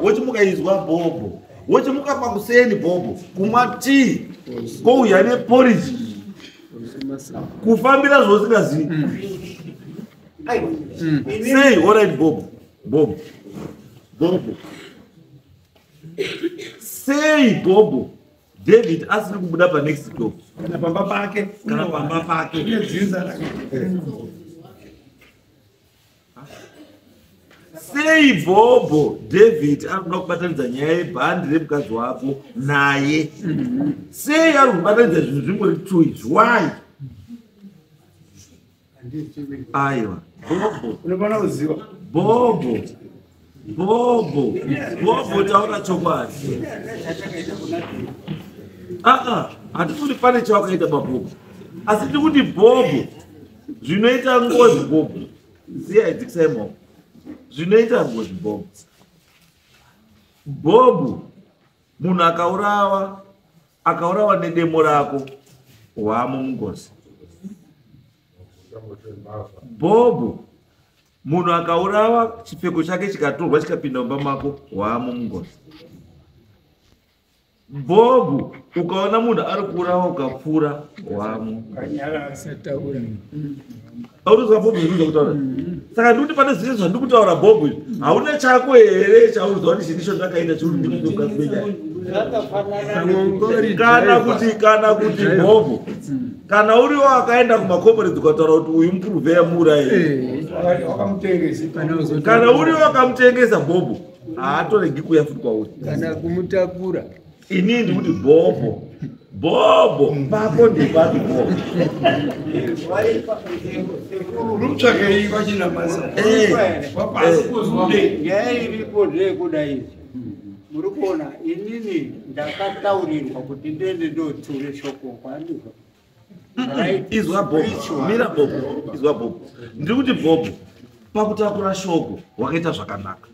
wochimuka, izwa bhobho, wochimuka pakuseni bhobho, kumwa tii, kouya neporiji, kufambira zvausingazivi sei? Alright, bhobho, bhobho, bhobho, sei bhobho David asiri kubuda panext door? Kana pamba pake. Kana pamba pake. Une dzinza rake. Sei bhobho David ari kuda kubatanidza nyaya yebhandi remukadzi wako naye? Sei ari kubatanidza zvinhu zvingori two izvi? Why? Aiwa bhobho. Unofanira kuziva. Bhobho, bhobho, bhobho, taura chokwadi. Aa, handisi kuti pane chawakaita pabhobho, asi ndiri kuti bhobho, zvinoita ngozi bhobho, siyai, dzikisai maoko. Zvinoita ngozi bhobho, bhobho, munhu akaurawa, akaurawa nedemo rako, hwamo mungozi. Bhobho, munhu akaurawa, chipfeko chake chikatorwa chikapinda mumba mako, hwamo mungozi. Bhobho, ukaona munhu ari kuurawa ukapfuura, hwamo. Aurikuzwa bhobho zviri kutaura? Saka ndikuti pane zvese zvandiri kutaura bhobho izvi, hauna chako here chauruziva kuti chinicho ndakaita chiri ndikugadzibenyaya? Kana kuti bhobho, kana uriwo akaenda kumakomberedzi ukataura kuti uyu mupuruvheya muurayi, Wakamutengesa. kana uriwo akamutengesa bhobho, haatoregi kuuya futi kwauri. Kana kumutakura. Inini ndikuti bhobho, bhobho, pako ndepapi bhobho? Uri kutsvakei kwachinamasa? Wapasi kuzwa. Nyaya iripo ndeyekudai izvi. Muri kuona, inini ndakataurirwa kuti ndiende ndotsure shoko kwandizvo. Izwa bhobho, mira bhobho, izwa bhobho. Ndiri kuti bhobho, pakutakura shoko wakaita zvakanaka,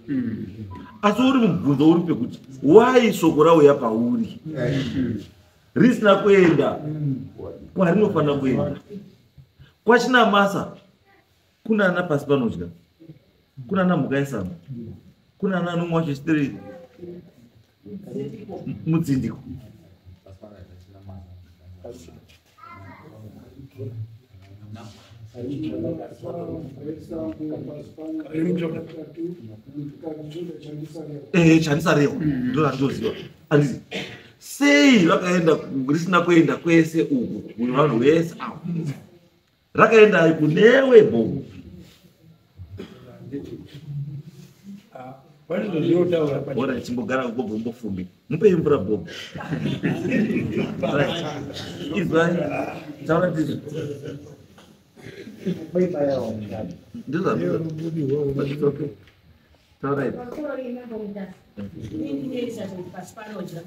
asi uri mubvunzo uri pekuti wai shoko rauya pauri risina kuenda kwarinofanira kuenda? Kwachinamasa kuna ana pasi panodya, kuna ana mhuka yesango, kuna ana anomwa chechitiri mudzindiko. Chandisarewa ndo randoziva, anditi? Sei vakaenda risina kuenda kwese uku kune vanhu vese avo, rakaenda kunewe bhobho? Pane zvazvinotaura. Ora, chimbogara bhobho, mbofumbi, mupei mvura bhobho. Right. Izwai, taura ndizvo. Ndizvo, but it's okay. Taurai. Pasi panodya.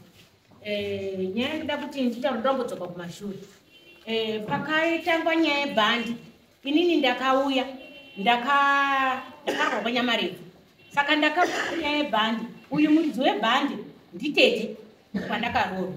Nyaya ndida kuti nditaura, ndambodzoka kumashure. Pakaitangwa nyaya yebhandi, inini ndakauya, ndakarwa kwanyamarefu, saka ndakauya nyaya yebhandi. Uyu muridzi webhandi Nditete kwandakaroorwa.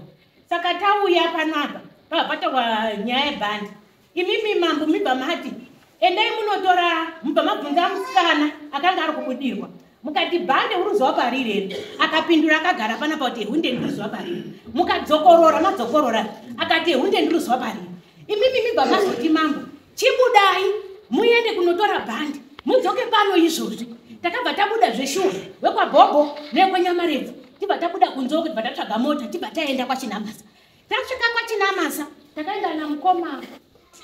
Saka tauya panapa pabva pataurwa nyaya yebhandi. Imimi mambo mibva mati endai munotora, mubva mabvunza musikana akanga ari kubudirwa, mukati bhande uri zuva pariri here? Akapindura akagara panapa kuti hunde ndiri zuva pariri. Mukadzokorora madzokorora, akati hunde ndiri zuva pariri. Imimi mibva mazoti mambo chibudai muende kunotora bhande mudzoke pano izvozvi. Takabva tabuda zveshuwa wekwabhobho nekwenyamarebvu, tibva tabuda kunze uko, tibva tatsvaga mota, tibva taenda kwaChinamasa. Tasvika kwaChinamasa takaenda namukoma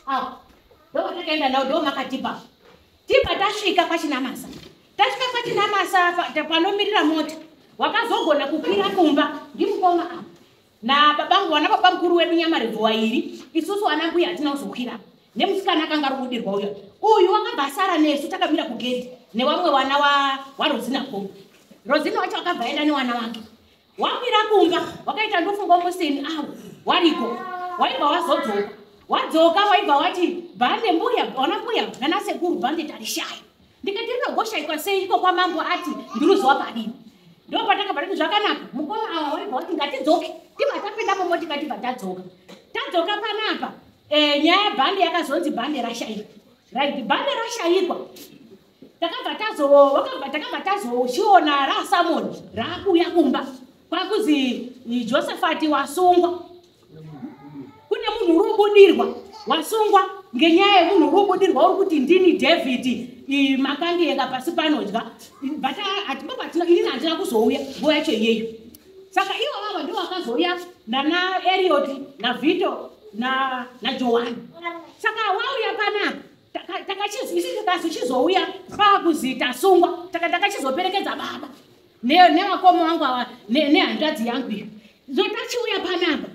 apo, ndovatakaenda navo, ndo makatipa. Tibva tasvika kwaChinamasa, tasvika kwaChinamasa panomirira mota, wakazogona kukwira kumba ndimukoma apo nababangu, wana baba mukuru wedu Nyamarebvu wairi. Isusu ana mbuya hatina kuzokwira nemusikana akanga ari kubudirwa uyo. Uyu wakabva asara nesu takamira kugedhi nevamwe wana waRosina Kombo. Rosina wacho akabva aenda newana wake, wakwira kumba, wakaita ndofunga museni awo wariko, waibva wazodzoka. Wadzoka waibva wati bhande mbuya, wana mbuya nanasekuru, bhande tarishaya. Ndikati rinogoshayikwa sei iko kwamambo ati ndiruziwa padini? Ndo patakabva tati zvakanaka, mukoma awa waibva wati ngatidzoke, tibva tapinda mumotika, tibva tadzoka. Tadzoka panapa nyaya yebhande yakazonzi bhande rashayikwa. Right, bhande rashayikwa, takabva tazo wakabva takabva tazochiona rasamoni raakuuya kumba, kwakuzi Josefati wasungwa, kune munhu uri kubudirwa wasungwa ngenyaya yemunhu uri kubudirwa uri kuti ndini David makangiyeka pasi panodya. But hatibabatina, inini handina kuzouya nguva yacho iyeyo. Saka ivo vava ndo vakazouya nana Eriot naVito naJohani. Saka wauya panapa, isi takazochizouya paakuzi tasungwa. Takachizoperekedza baba nevakoma vangu ava nehanzvadzi yangu iyo. So tachiuya panapa,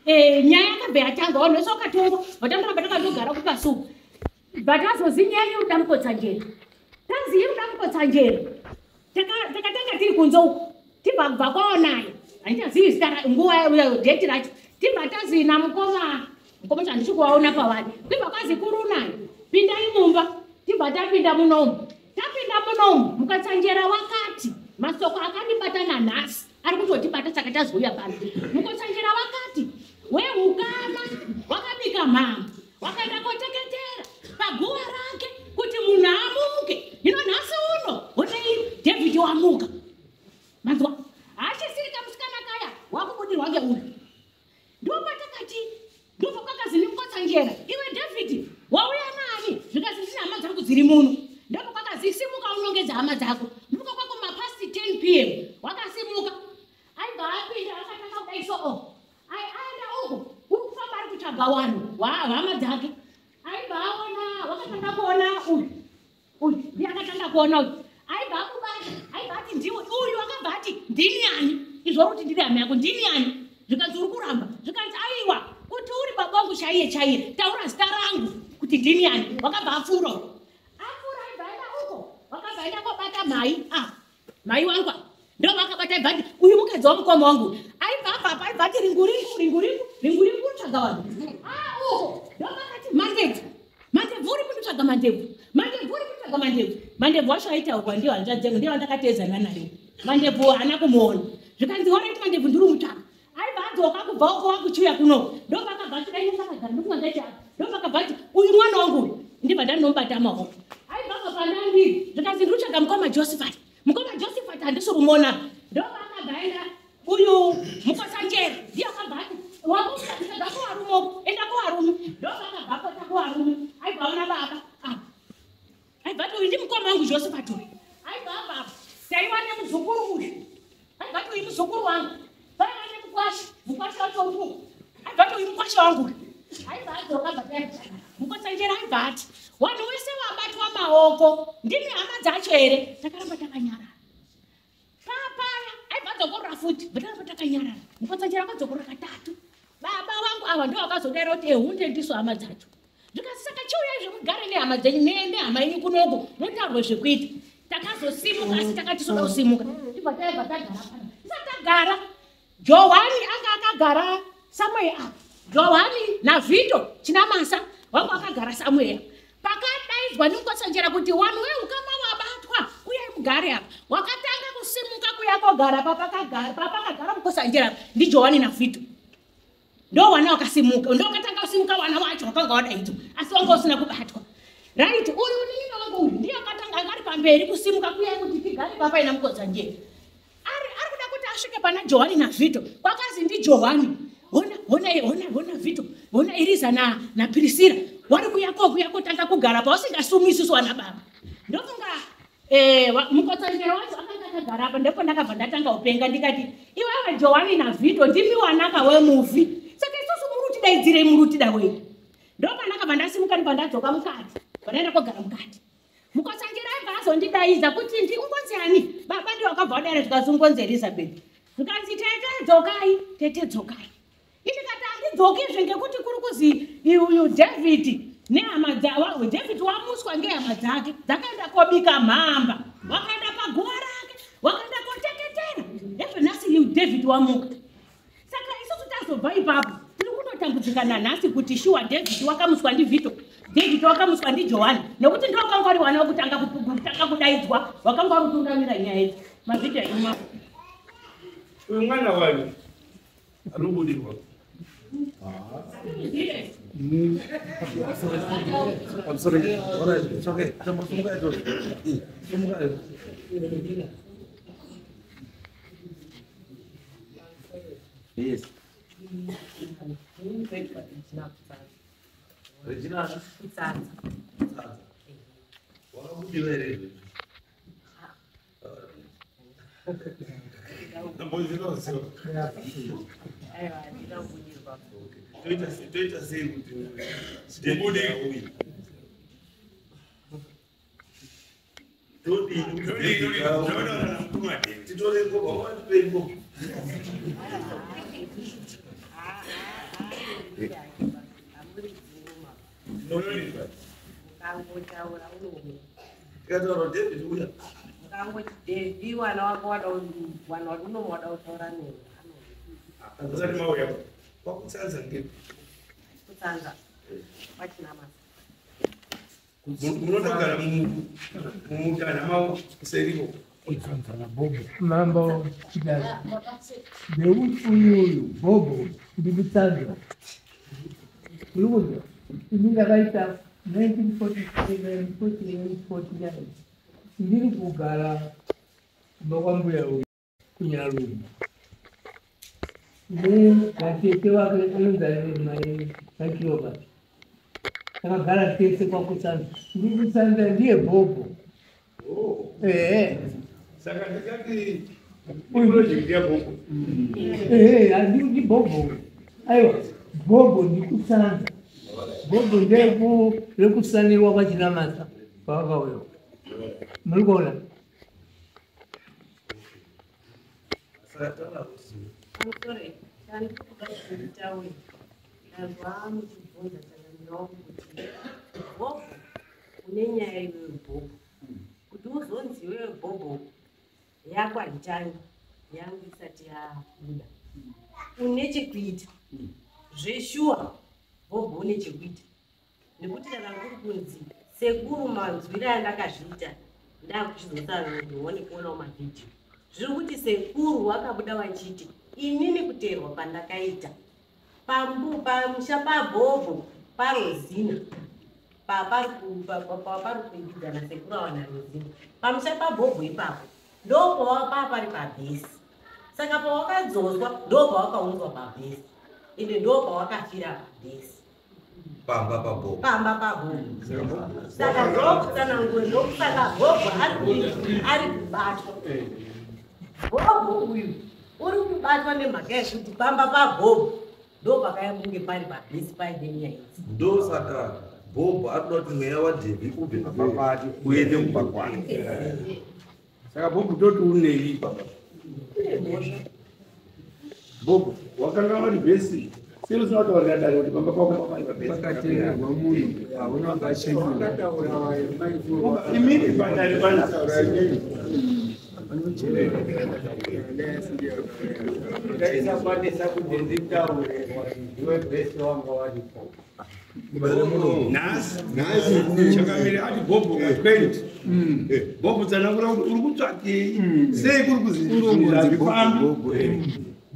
nyaya yakabva yatanga, vanhu vese vakatongwa, vatandoramba takandogara kupasuku. But azozi nyaya yekuda Mukotsanjera, tazi yekuda Mukotsanjera, takatanga tiri kunze uku, tibva kubva kwaonayo, handichazivi zita nguva date racho. Tibva tazi namukoma, mukoma handisi kuvaona pavari, tibva kwazi kurunayo pindai mumba. Tibva tapinda munomu. Tapinda munomu, Mukotsanjera wakati masoko akandibata nanhasi ari kutotibata. Saka tazouya pano, Mukotsanjera wakati weukama wakabika mhamba, wakaenda koteketera paguva rake kuti munhu amuke. Hino nhasi uno honei David wamuka, manzwa, haachisiri kamusikana kaya wakubudirwa ngeuyu. Ndopatakati, ndobva kwakazi nemukotsanjera, iwe David wauya nani? Zvikasi ndine hama dzangu dziri muno. Ndobva kwakazi simuka unongedza hama dzako. Muka kwako mapast 10 p.m. wakasimuka, aibva apinda akatanga kudai so o aenda uko uri kufamba ari kutsvaga vanhu hama dzake. Aibva aona, wakatanga kuona uyu, uyu ndiye akatanga kuona uyu, aibva amubata, aibva ati ndiwe uyu. Akabva ati ndini ani? Izvo kuti ndiri hama yako, ndini ani? Zvikanzi uri kuramba. Zvikanzi aiwa, kuti uri baba vangu chaiye chaiye, taura zita rangu kuti ndini ani. Wakabva apfuura uyu, apfuura, aibva aenda uko, wakabva aenda kobata mai, ah mai wangu ava. Ndo vakabata, aibva ati uyu mukadzi wamukoma wangu. Aibva abva aibva ati ringu ringu ringu ringu ringu ringu kutsvaga vanhu. Ah, uko ndo vakati Mandebvu, Mandebvu uri kunditsvaga, Mandebvu, Mandebvu uri kunditsvaga, Mandebvu. Mandebvu wacho aitaurwa ndiyo hanzvadzi yangu, ndiyo vandakateedzana naye. Mandebvu haana kumuona. Zvikanzi alright, Mandebvu ndiri mutsvaka. Aibva adzoka kubva uko wakuchiuya kuno, ndo vakabva ati dai ndakagara ndokunga ndaiti apa, ndo vakabva ati uyu mwana wangu uyu. Ndibva ndandomubata maoko, aibva abva pandandiri. Zvikanzi ndiri kutsvaga mukoma Josephat, mukoma Josephat handisi kumuona. Ndo vakabva aenda uyu Mukotsanjera, ndiye akabva ati wakutsvaga kuvarume uko, enda kuvarume. Ndo vakabva apota kuvarume, aibva aona baba apa, aibva ati uyu ndimukoma wangu Josephat uyu. Aibva abva apa, taiwa nemuzukuru uyu, aibva ati uyu muzukuru wangu. Paiva nemukwasha, mukwasha wacho uri uku, aibva ati uyu mukwasha wangu uyu. Aibva adzoka, bva Mukotsanjera aibva ati vanhu vese vabatwa maoko ndimi hama dzacho here? Takaramba takanyarara papaya. Aibva adzokorora futi, bva takanyarara. Mukotsanjera akadzokorora katatu. Baba vangu ava ndo vakazodaira kuti ehunde ndiso hama dzacho. Zvikasi saka chiuyai zvemugare nehama dzenyu nehama yenyu kunoko mutaurwe zvekuita. Takazosimuka, asi takati soda kusimuka, tibva taibva tagara pano. Tisati tagara, Johani anga akagara somewhere apa, Johani naVhito Chinamasa wangu akagara somewhere. Pakadaidzwa nemukotsanjera kuti vanhu veukama vabatwa, uyai mugare apa, wakatanga kusimuka. kusimuka kuya kogara papakagara Mukotsanjera ndiJohani naVhito. Ndo wana wakasimuka, ndo wakatanga kusimuka wana wacho wakanga wadaidzwa, asi wanga usina kubatwa. Right, uyu munin'ina wangu uyu ndiye akatanga ari pamberi kusimuka kuya kuti tigare papa ina Mukotsanjera. Ari kuda kuti asvike pana Johani naVhito. Kwakazi ndiJohani. Hona Vhito, hona Eriza na Priscilla. Wari kuya kotanga kugara pa usingasumi isusu wana baba. Ndofunga Mukotsanjera wacho akanga akagara apa, ndipo ndakabva ndatanga kupenga ndikati iwewe Johani naVhito ndimi wanaka wemufi. Saka isusu muri kutidaidzirei muri kutida wei. Ndopandakabva ndasimuka ndibva ndadzoka mukati. Pandaenda kogara mukati. Mukotsanjera aibva azondidaidza kuti ndi ungonzi ani? Baba ndiwo wakabva wadara zvikanzi ungonzi Elizabeth. Zvikanzi tete dzokai, tete dzokai. Indikati handidzokizve ngekuti kuri kuzi uyu David nehama dzawo, David wamuswa ngehama dzake dzakaenda kobika mhamba, wakaenda paguva rake, wakaenda koteketera. Ezvo nhasi uyu David wamuka. Saka isusu tazobva ipapo tiri kutotambudzika nanhasi kuti shuwa David wakamuswa ndiVhito, David wakamuswa ndiJohani, nekuti ndiwo wakanga uri wana wekutanga kudaidzwa, wakanga uri kutungamira nyaya idzi. Mazvita enyu. Uyu mwana wani anobudirwa. I'm sorry. All right, it's okay. Yes. Regina. Wakabudiwa here? Toita sei kuti ubude? Titore ngoma, watipei ngoma. Tikataura David uya. Mukangoti David wana wako wana unomoda kutaura newe. Usati mauya. Kwakutsanza ngepi? Kutsanza. Kwachinamasa. Munotogara mumutana mavo seriko. Kutsanza naBhobo. Mambo chidaro. Ndeuyu Bhobo ndikutsanza. Urikuziva? Ini ndakaita 1947, 48, 49. Ndiri kugara kumba kwambuya uyu kuNyarume. Nevatete wake anonzi mai Kiloba. Takagara tese kwakutsanza. Ndikutsanza ndiye Bhobho. Saka ndikati iproject yaBhobho. Handikuti Bhobho. Aiwa, Bhobho ndikutsanza. Bhobho nderekusanirwa kwaChinamasa kwakauya. Muri kuona? Sorry, chandikuda kuti nditaure. Ndazwa muchibvunza changamira wangu kuti Bhobho une nyaya iwewe Bhobho. Kuti uzonzi iwewe Bhobho yako haitangi, yangu isati yabuda. Une chekuita. Zveshuwa Bhobho une chekuita. Nekuti kana kuri kunzi sekuru manzwiro andakazviita ndakuchizotsanangurwa nekuonawo mavhidhiyo. Zviri kuti sekuru wakabuda wachiti inini kuteerwa kwandakaita pamusha paBhobho paRozina pari kuimbidzana sekuru awa naRozina pamusha paBhobho ipapo ndopapari pabhesi. Saka pawakadzoswa ndopawakaunzwa pabhesi ende ndopawakafira pabhesi. Pamba paBhobho. Pamba paBhobho. Saka ndokutsanangura ndokusaka Bhobho ari kubatwa. Bhobho uyu uri kubatwa nemhaka yekuti pamba paBhobho ndopakaya kunge pari pabhesi paine nyaya idzi. Ndosaka Bhobho ari kuda kuti mweya waDhevhi ubve pamba pake uende kumba kwake. Saka Bhobho toti unei papa? Bhobho wakanga uri bhesi. Sei usina kutaurira dare kuti pamba pako pari pabhesi? Pakateerwa munhu hauna kachenura. Imini padare panapa. Ndaisakwanisa kuti nditaure ndiwe bhesi wanga waripo. Nhasi chakamire ati bhobho ka20 bhobho tsanangura kuti uri kutsvakei sei kuri kuzvifambi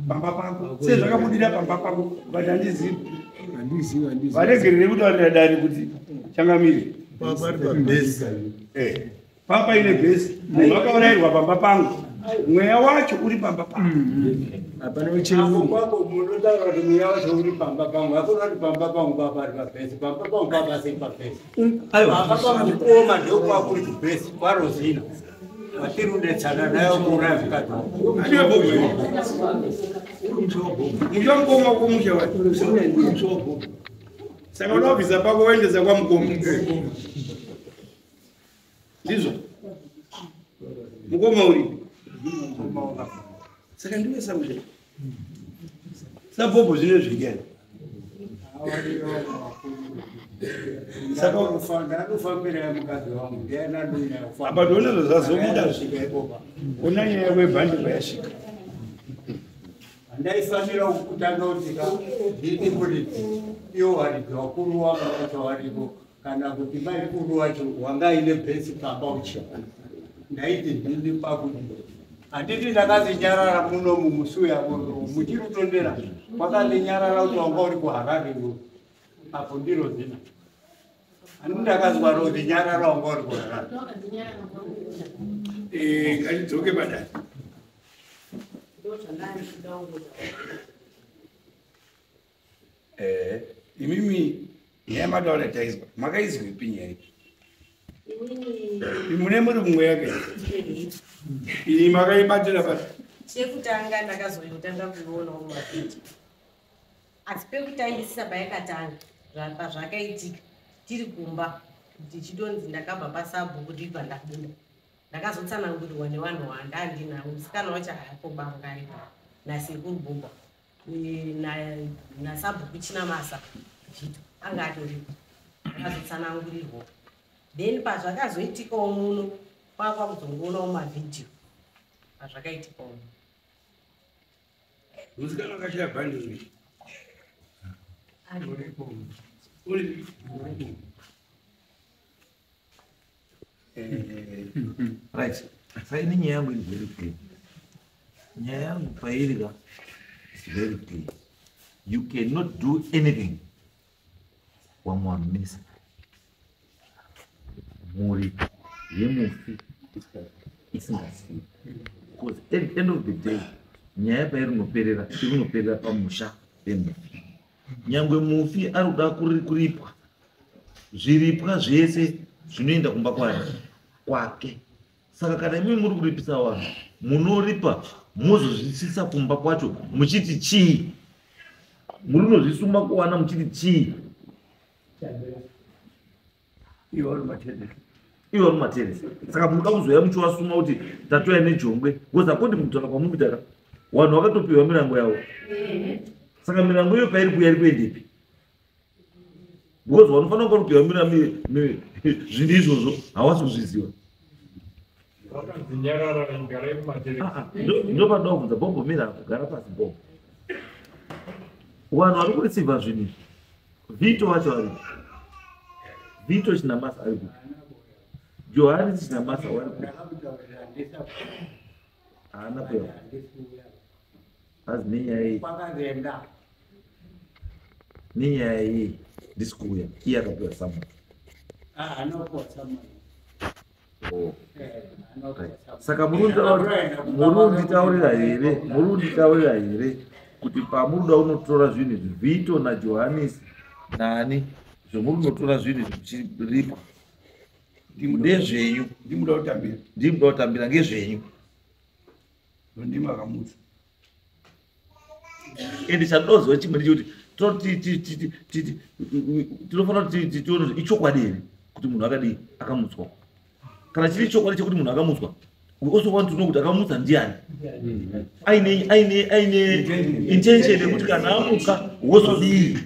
pamba pako sei zvakabudira pamba pako ukati handizivi varegerere kutaurira dare kuti changamire papa ine bhesi munhu akaurayirwa pamba pangu mweya wacho uri pamba pangu hapana uchengu kwako munotaura kuti mweya wacho uri pamba pangu hakuna kuti pamba pangu papa ari pabhesi pamba pangu papa sei pabhesi pamba pangu koma ndokwakuri kubhesi kwarozina watiri kudetsana nayo kuuraya mukadzi musha mukoma wako musha wacho saka unobvisa pako woendesa kwamukoma ndizvo mukoma uripi saka ndiwe samusha sabhobho zvine zvikani ndakufambira mukadzi wangu apa tione zvazobuda ona nyaya yako yebhandi payasvika handaifanira kutanga kuti ndini muridzi iwo varidzi vakuru wangu vacho varipo kana kuti maikuru wacho wanga aine bhesi pamba uchi ndaiti ndini pakuti handiti ndakazinyarara munomu musi uya muchirutondera kwakandinyarara kuti wanga uri kuharare iwe apo ndiro zina handiti ndakazwa rozinyarara wanga uri kuharare ngatidzoke padare imimi nyaya mataura taizwa makaizwepi nyaya iyi mune muri mumwe yake iyi makaibatira pati chekutanga ndakazoyotanga kuionawo mumavhidhiyo asi pekutangisisa payakatanga pazvakaitika tiri kumba ndichitonzi ndakabva pasabhuku ndibva ndabuda ndakazotsanangurirwa nevanhu vandandinavo musikana wacho haapo banga aripo nasekuru bhubha nasabhuku chinamasa zvito anga atoripo ndakazotsanangurirwa then pazvakazoitikawo muno kwakwa kuzongoonawo mavhidhiyo pazvakaitikawo muno musikana akashaya bhandi uri uri right saini nyaya yangu iri very clear nyaya yangu pairi ka is very clear you cannot do anything wamwe wanonesa mhuri yemufi isingazivi because at the end of the day nyaya pairi inoperera iri inoperera pamusha pemufi nyangwe mufi ari kuda kuripwa zviripwa zvese zvinoenda kumba kwake saka kana imi muri kuripisa vanhu munoripa mozozvisisa kumba kwacho muchiti chii muri unozvisuma kuwana muchiti chii iwe uri materesi iwe uri materesi saka munoda kuzoya muchiwasuma kuti tatoya nejongwe because akoti mukutaura kwamurikuita vanhu vakatopiwa mirango yavo saka mirango iyo pairi kuya iri kuendepi because vanofanira kunga kupiwa zvinhu izvozvo hawasi kuzviziva ndopanoda kubvunza bhobho mira kugara pasi bhobho vanhu vari kurisivha zvinhu izvi vito wacho aripi vito chinamasa ari kupi johanisi chinamasa wari kupi haana kuya azi nenyaya iyi nenyaya iyi ndisi kuuya iye akapiwa samoni saka muri kunditaurira here muri kunditaurira here kuti pamuri kuda kunotora zvinhu izvi vito najohanisi nani zvomuri kunotora zvinhu izvi muchiripwa ndezvenyu ndimuda kutambira ndimuda kutambira ngezvenyu ndimi akamutsa ende chandoziva chimwe ndechekuti tinofanira kuti tione kuti ichokwadi here kuti munhu akadii akamutswa kana chiri chokwadi chekuti munhu akamutswa we also want to know kuti akamutsa ndiani aine aine aine intention yekuti kana amuka wozodii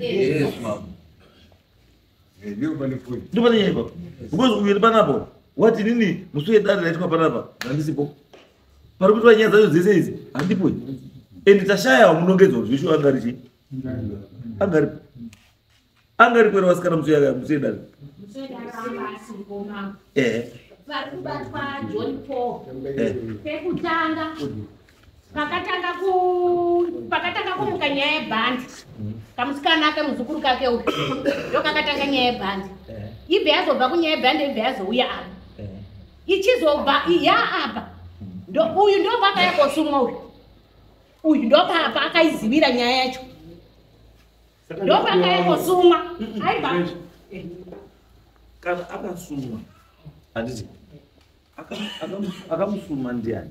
ndopane nyaya ipapo because uyu uri panapo wati nini musi wedare raitwa panapa handisipo pari kuitwa nyaya dzacho dzese idzi handipo and tashaya munongedzo kuti zvishuwa angari chii angaripo. Anga ari kwera vasikana musiyedari. Vari kubatwa John Paul. Pekutanga pakatanga kumuka nyaya yebhandi. Kamusikana ake muzukuru kake uyu ndokakatanga nyaya yebhandi. Ibve yazobva kunyaya yebhandi ibve yazouya apa. Ichizobva ya apa. Uyu ndopakaya kosumwa uyu. Uyu ndopapa akaizivira nyaya yacho. Ndopakaya kosumwa. Aibva. Kana akasumwa. Handiti. Akamusuma ndiani?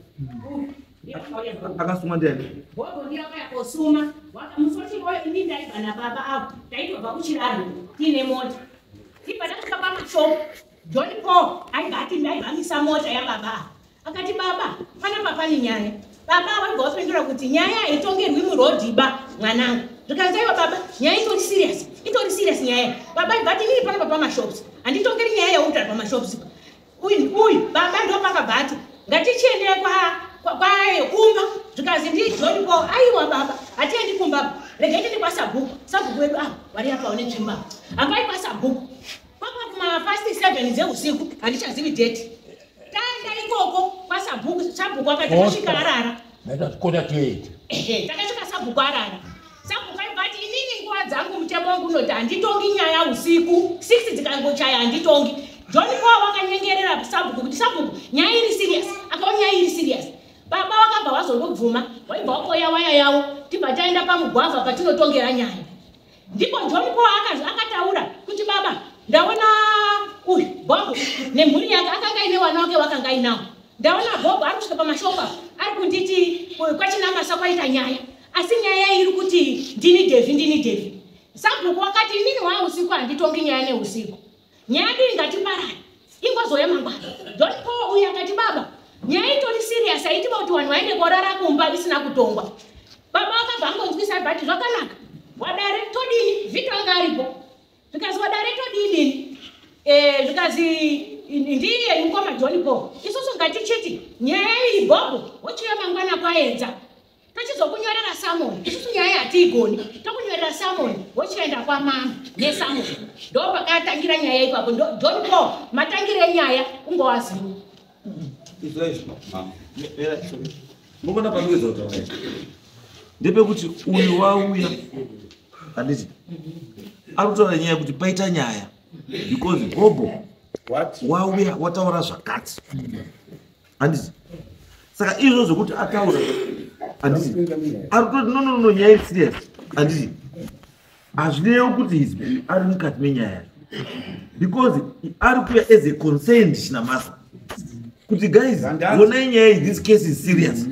Akasuma ndiani? Bhobho ndiye akaya kosuma. Musoti oyo ini ndaibva nababa avo. Taitobva kuchiraro tiine mota. Tibva tasvika pamashopu. John Paul aibva ati ndaibvamisa mota yababa avo. Akati baba, panapa pane nyaya. Baba vaibva vapindura kuti nyaya haitongerwi murodhi ba mwanangu. Zvikanzi aiwa baba, nyaya itori serious. Itori serious nyaya. Baba aibva ati inini panapa pamashops. Handitongeri nyaya yautaura pamashops. Uyu baba ndopakabva ati ngatichiende kumba. Zvikanzi ndi John Paul aiwa baba, hatiendi kumba. Regai tiende kwasabhuku. Sabhuku wedu avo vari apa vane tsvimbo. Hambai kwasabhuku. Kwakwa kuma past 7 dzeusiku handichazivi date. Taenda ikoko kwasabhuku, sabhuku akati takasvika arara. Ndaita 7:45. Takasvika sabhuku arara. Sabhuku aibva ati inini nguva dzangu mutemo wangu unoti handitongi nyaya usiku. 6 dzikangochaya handitongi. John Paul wakanyengerera sabhuku kuti sabhuku nyaya iri serious. Akaona nyaya iri serious. Baba wakabva wazondobvuma, waibva wakoya waya yavo, tibva taenda pamugwavha patinotongera nyaya. Ndipo John Paul akataura kuti baba ndaona uyu Bhobho nemhuri yake akanga aine vana vake vakanga ainawo. Ndaona Bhobho ari kusvika pamashopu apo ari kunditi kwaChinamasa kwaita nyaya. Asi nyaya iri kuti ndini Devi ndini Devi. Sabhuku wakati inini hwa usiku handitongi nyaya neusiku. Nyaya yedu ingatiparare. Ingozouya mangwana. John Paul uyu akati baba nyaya itori serious haitiba kuti vanhu vaende korara kumba isina kutongwa. Baba akabva angonzwisa bhati zvakanaka. Wadare todini? Vito anga aripo. Zvikanzi wadare todini? Zvikanzi ndiye mukoma John Paul. Isusu ngatichiti nyaya iyi Bhobho wochiuya mangwana kwaedza. Tochizokunyorera summon. Isusu nyaya hatiigoni. Tokunyorera summon wochienda kwamama nesummon. Ndopakatangira nyaya ipapo. John Paul matangire enyaya ungowaziva. Mukona panowedza kutaura ndepekuti uyu wauya handiti ari kutaura nyaya yekuti paita nyaya because Bhobho wauya wataura zvakati handiti. Saka izvo zvekuti ataura handiti ari kutoti no no no nyaya iri serious handiti. Hazvinewo kuti ari mukati menyaya because ari kuuya as a concerned Chinamasa kuti guys onai nyaya iyi, this case is serious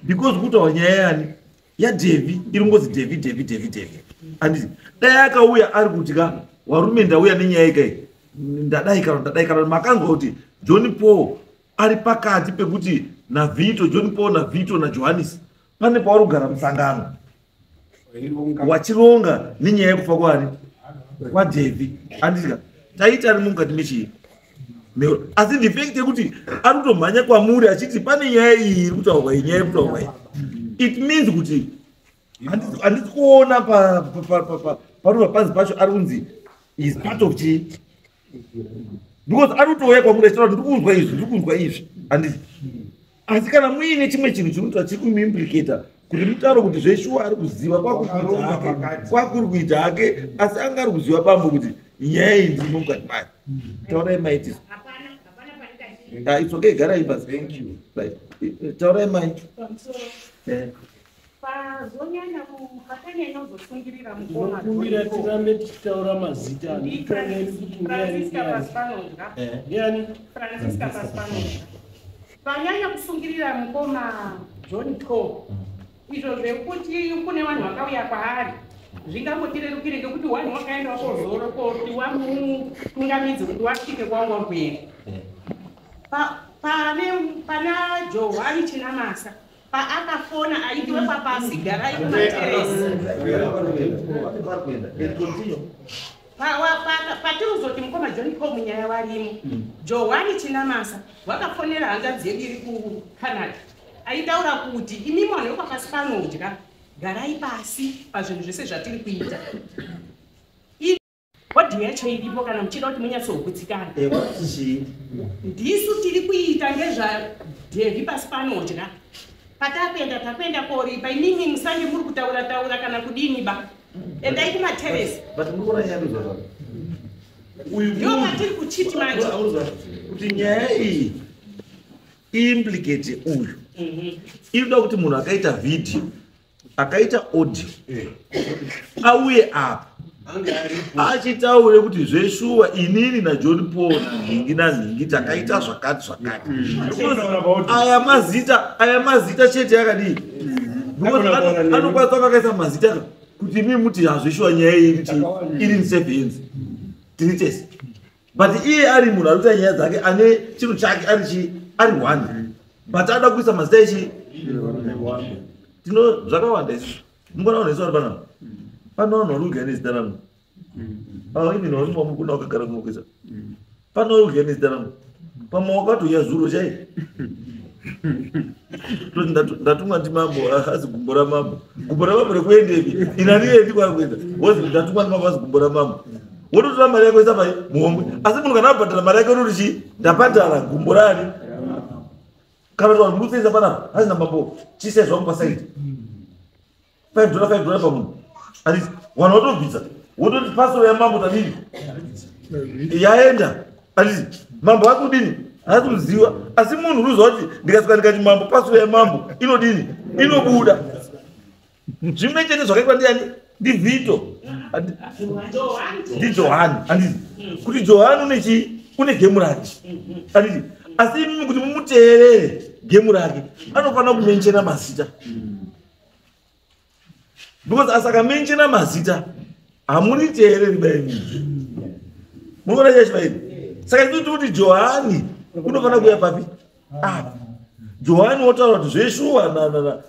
because kutaura nyaya yani yaDevi iri ngozi Devi Devi Devi Devi handiti. Dai akauya ari kuti ka warume ndauya nenyaya ikai ndadai kana ndadai kana makanzwa kuti John Paul ari pakati pekuti naVito John Paul naVito naJohannes pane pavari kugara musangano wachironga nenyaya yekufa kwani kwaDevi handiti. Taiti ari mukati mechii asi the fact yekuti ari kutomhanya kwamuri achiti pane nyaya iyi iri kutaurwa iyi nyaya iri kutaurwa iyi it means kuti handisi kuona parova panzi pacho ari kunzi is part of chii because ari kutouya kwamuri achitaura kuti ndiri kunzwa izvi ndiri kunzwa izvi handiti. Asi kana muine chimwe chinhu chinoita chiri kumuimplicata kuti mutauro kuti zveshuwa ari kuziva kwakuri kuita hake asi anga ari kuziva bambo kuti nyaya iyi ndimo mukati mayo. Taurai maitiso. It's okay, garai basi. Thank you. Right. Taurai mai. Pazonyanya pakanyanya kuzosungirira mukoma Tinokumbira tirambe tichitaura mazita. Francisca Pasipanodya. Ndiani? Francisca Pasipanodya. Panyanya kusungirira mukoma John Paul izvo zvekuti kune vanhu vakauya kwaari zvingangotirerukire ngekuti vanhu vakaenda kozoro koti wamutungamidzi kuti wasvike kwaunga kuenda. Pana Johani Chinamasa paakafona aitiwe papasi garai kumateresi patiruzoti mukoma John Paul munyaya warimo. Johani Chinamasa wakafonera hanzvadzi yedu iri kuCanada aitaura kuti imi vanhu vepapasi panodya garai pasi pazvinhu zvese zvatiri kuita. Audio yacho iripo kana muchida kuti munyatsogutsikana. Ndisu tiri kuita ngezvaDhevhi pasi panodya. Patakuenda takuenda koripa imimi musange muri kutaura taura kana kudini ba. Endai kumateresi. But muri kuona nyaya ndozvazvo. Uyu Ndiyo patiri kuchiti manje. Kuti nyaya iyi implicate uyu. Inoda kuti munhu akaita video, akaita audio, auye apa achitaure kuti zveshuwa inini naJohn Paul nanhingi nanhingi takaita zvakati zvakati. Aya mazita chete akadii? Because anokwanisa kunge akaisa mazita kuti imi muti hazveshuwa nyaya iyi kuti iri in safe hands. Tiri tese. But iye ari munhu ari kuita nyaya dzake ane chinhu chake ari chi ari one. But ada kuisa mazita echi tino zvakawanda isusu. Mungona vanhu vese vari panapa. Pano vanhu vari kugaya nezita rangu. Ava even vari mumamukuna wakagara kunokuisa. Pano vari kugaya nezita rangu. Pamwe wakatouya zuro chai. Toti ndatumwa ndimambo asi gumbo ramambo. Gumbo ramambo rekuendepi? Ini handiendi kwaari kuenda. Wozi ndatumwa ndimambo asi gumbo ramambo. Wototora mari yako isa pai muhomwe. Asi munhu kana abhadhara mari yake unoti chii? Ndabhadhara gumbo rani? Kana kuti vanhu muri kusenza panapa, hanzi namambo chiisai zvangu pasaidi. $5 $5 pamunhu. Handiti vanhu vatobvisa. Wototi pasoro yamambo tadini? Yaenda. Handiti mambo ari kudini? Haasi kuziva. Asi munhu unoziva kuti ndikasvika ndikati mambo pasoro yamambo inodini? Inobuda. Zvimwe chete zvakaitwa ndiani? NdiVito. NdiJohani. Handiti kuti Johani une chii? Une gemu rake. Handiti asi imimi kuti mumuteerere gemu rake anofanira kumenshena mazita. Because asakamenshena mazita hamuriteereri baini. Munoona chacho baini. Saka tinoti kuti Johani unofanira kuuya papi? Apa. Johani wotaura kuti zveshuwa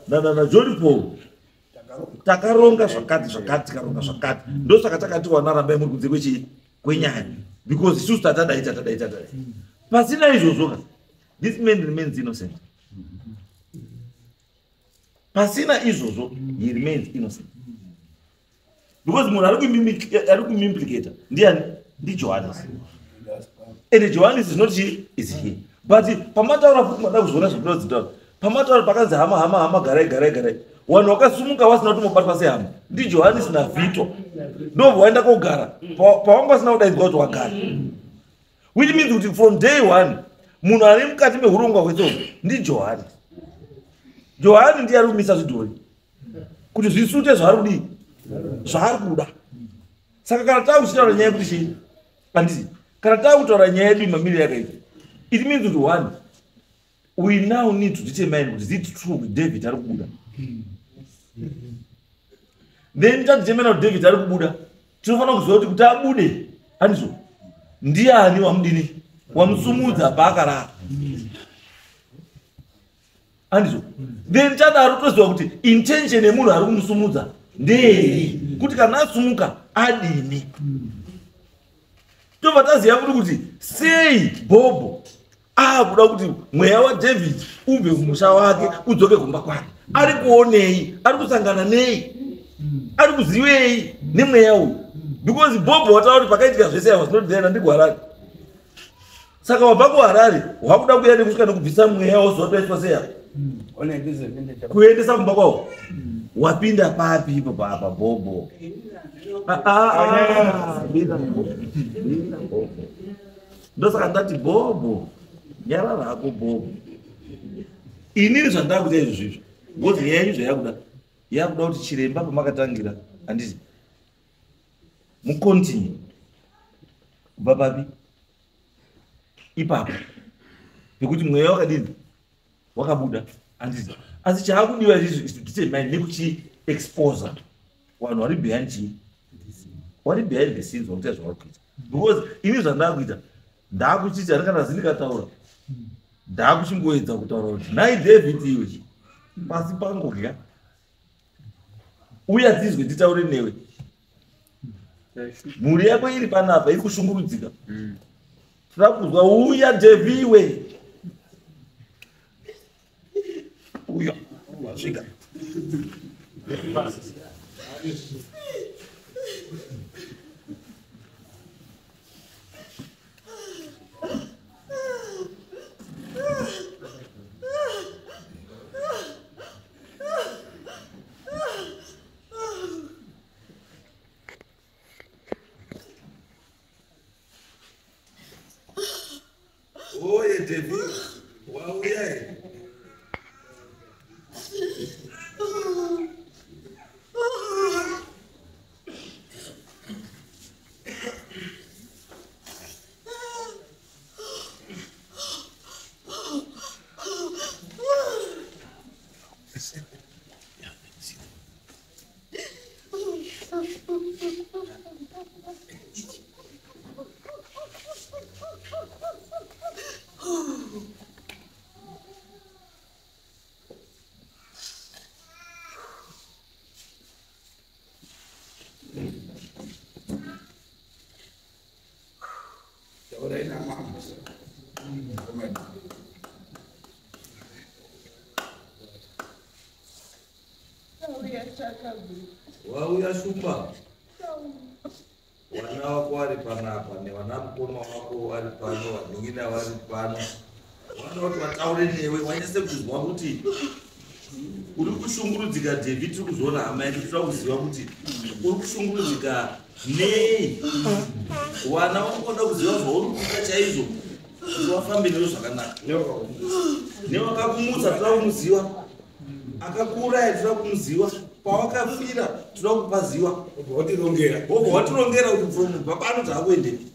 naJohn Paul takaronga zvakati zvakati tikaronga zvakati. Ndosaka takati wana rambai muri kunze kwechii? Kwenyaya. Because isusu tatadai tatadai tatadai. Pasina izvozvo ka, this man remains innocent. Pasina izvozvo, he remains innocent. Because munhu ari kumuimplicata ndiani? NdiJohannes. And Johannes is not he, is he. But pamataura futi mada kuzviona zvandinodzitaura. Pamataura pakanzi hama hama hama garai garai garai. Vanhu vakasumuka vasina kutombobatwa sehama. NdiJohannes naVito. Ndobva waenda kogara. Pawanga vasina kudaidzwa kuti wagara. Which means kuti from day one munhu ari mukati mehurongwa hwese uhu ndiJohani. Johani ndiye ari kumisa zvidhori kuti zvisute zvaari kudii? Zvaari kuda. Saka kana takuchitaura nyaya yekuti chii? Handiti kana takutaura nyaya yedu mamiriro yakaita. It means kuti one, we now need to determine kuti is it true kuti David ari kubuda. Then tadetermine kuti David ari kubuda, tinofanira kuziva kuti kuti abude handizvo ndiani wamudini wamusumudza paakarara. Handizvo. Then tadaro toziva kuti intention yemunhu ari kumusumudza ndeyei, kuti kana asumuka adini. Tobva taziva futi kuti sei Bobo akuda kuti mweya waDavid ubve kumusha wake udzoke kumba kwake. Ari kuonei? Ari kusangana nei? Ari kuzivei nemweya uyu? Because Bobo wataura kuti pakaitika zvese I was not there, ndikuHarare. Saka wabva kuHarare wakuda kuuya nekusvika nekubvisa mweya wozotoiswa sei apa? Kuendesa kumba kwavo. Wapinda papi ipo apa Bobo? Ndosaka ndati Bobo, nyarara hako Bobo. Inini zvandakuita izvi zvizvo. Ngozi nyaya yenyu zvayakuda. Yakuda kuti chiremba pamakatangira, handiti? Mucontinue. Kubva papi? Ipapo. Nekuti mweya wakadini? Wakabuda, handiti? Asi chaakudiwa izvi is to determine nekuchi expose vanhu vari behind chii? Vari behind the scenes vakuita zvavari kuita. Because ini zvandakuita, ndakuchiti ani kana zindikataura, ndakuchingoedza kutaura kuti nhai David iwe, pasi pangodya. Uya tizwe titaure newe. Mhuri yako iri panapa iri kushungurudzika. Tinoda kuzwa uya David iwe. Uya wasvika. Devi wauya here? Wauya Shumba, wana wako vari panapa nevana mukoma wako vari pano, vanin'ina vari pano, vanoda kuti vataure newe wanyase kuzwa kuti uri kushungurudzika. David, tiri kuzoona hama yedu, toda kuziva kuti uri kushungurudzika nei. Wana wako vanoda kuziva zvauri kuita chaizvo kuti wafambe newe zvakanaka. Newakakumutsa toda kumuziva, akakuuraya toda kumuziva, pawakafira toda kupaziva, watirongera wobva watirongera kuti from pano taakuendepi.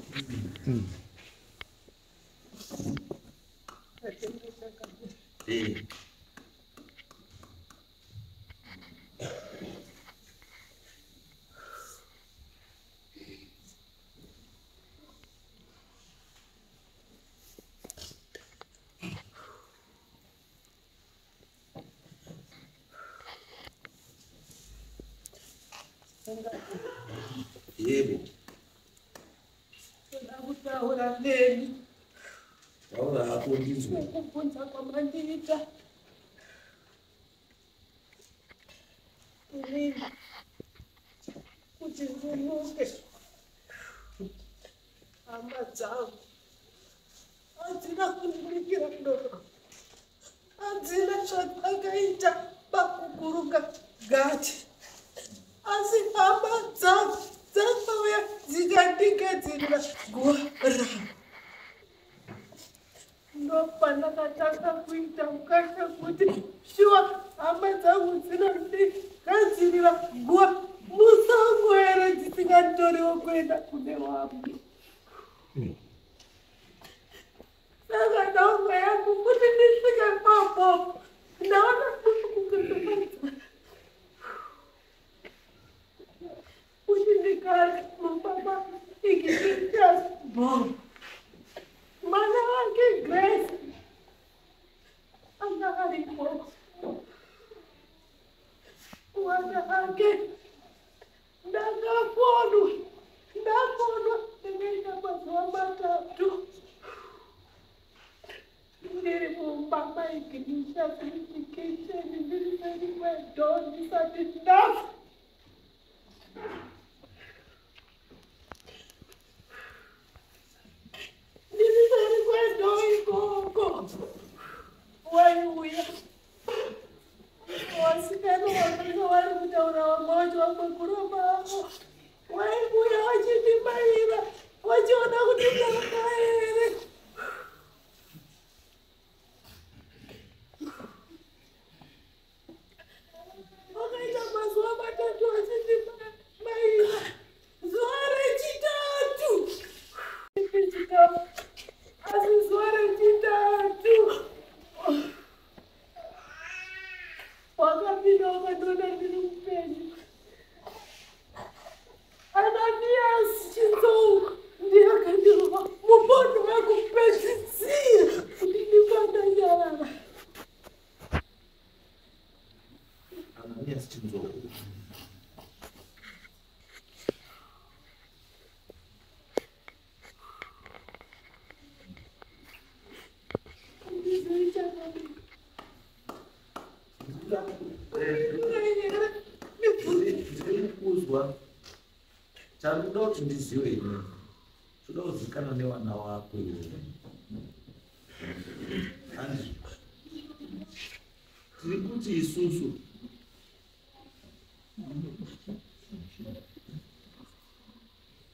Yebo. Toda kutaura neni. Taura hako ndinzwe. Kubvunza kwamandiita. Inini kuti ndimuke hama dzangu hadzina kundibikira doro, hadzina zvadzakaita pakukuruka gati, asi hama dzangu dzakauya dzikandigadzirira guva rangu. Ndopandakatanga kuita mukasha kuti shuwa hama dzangu dzinondigadzirira guva musango here dzisingatoriwo kuenda kune wamwe. Saka ndonga yangu kuti ndisvike papopo ndaona kuti ndigare mubaba Ignatius Bob. Mwana wake Grace anga aripo. Mwana wake ndakafonwa, ndafonwa ndakaita mazuva 3 ndiri mumba maIgnatius muchikicheni, ndiri seri kwedhoo ndisati ndafa. Ndiri seri kwedhoo ikoko waiuya vasikana vakanga vari kutaura vamwe vacho vakwegura vavo, waiuya vachindibayira vachiona kuti ndafa here. Vakaita mazuva 3 vachindibayira. Zuva rechitatu asi zuva rechitatu wakapinda wakandiona ndiri mupenyu. Ananias Chinzou ndiye akandirova mubondo wekupedzisira kuti ndipandanyarara. Ananias Chinzou. Ndiri kuzwa chandoda kuti ndizive ini, toda kuzikanwa nevana wako iwe. Andrew, tiri kuti isusu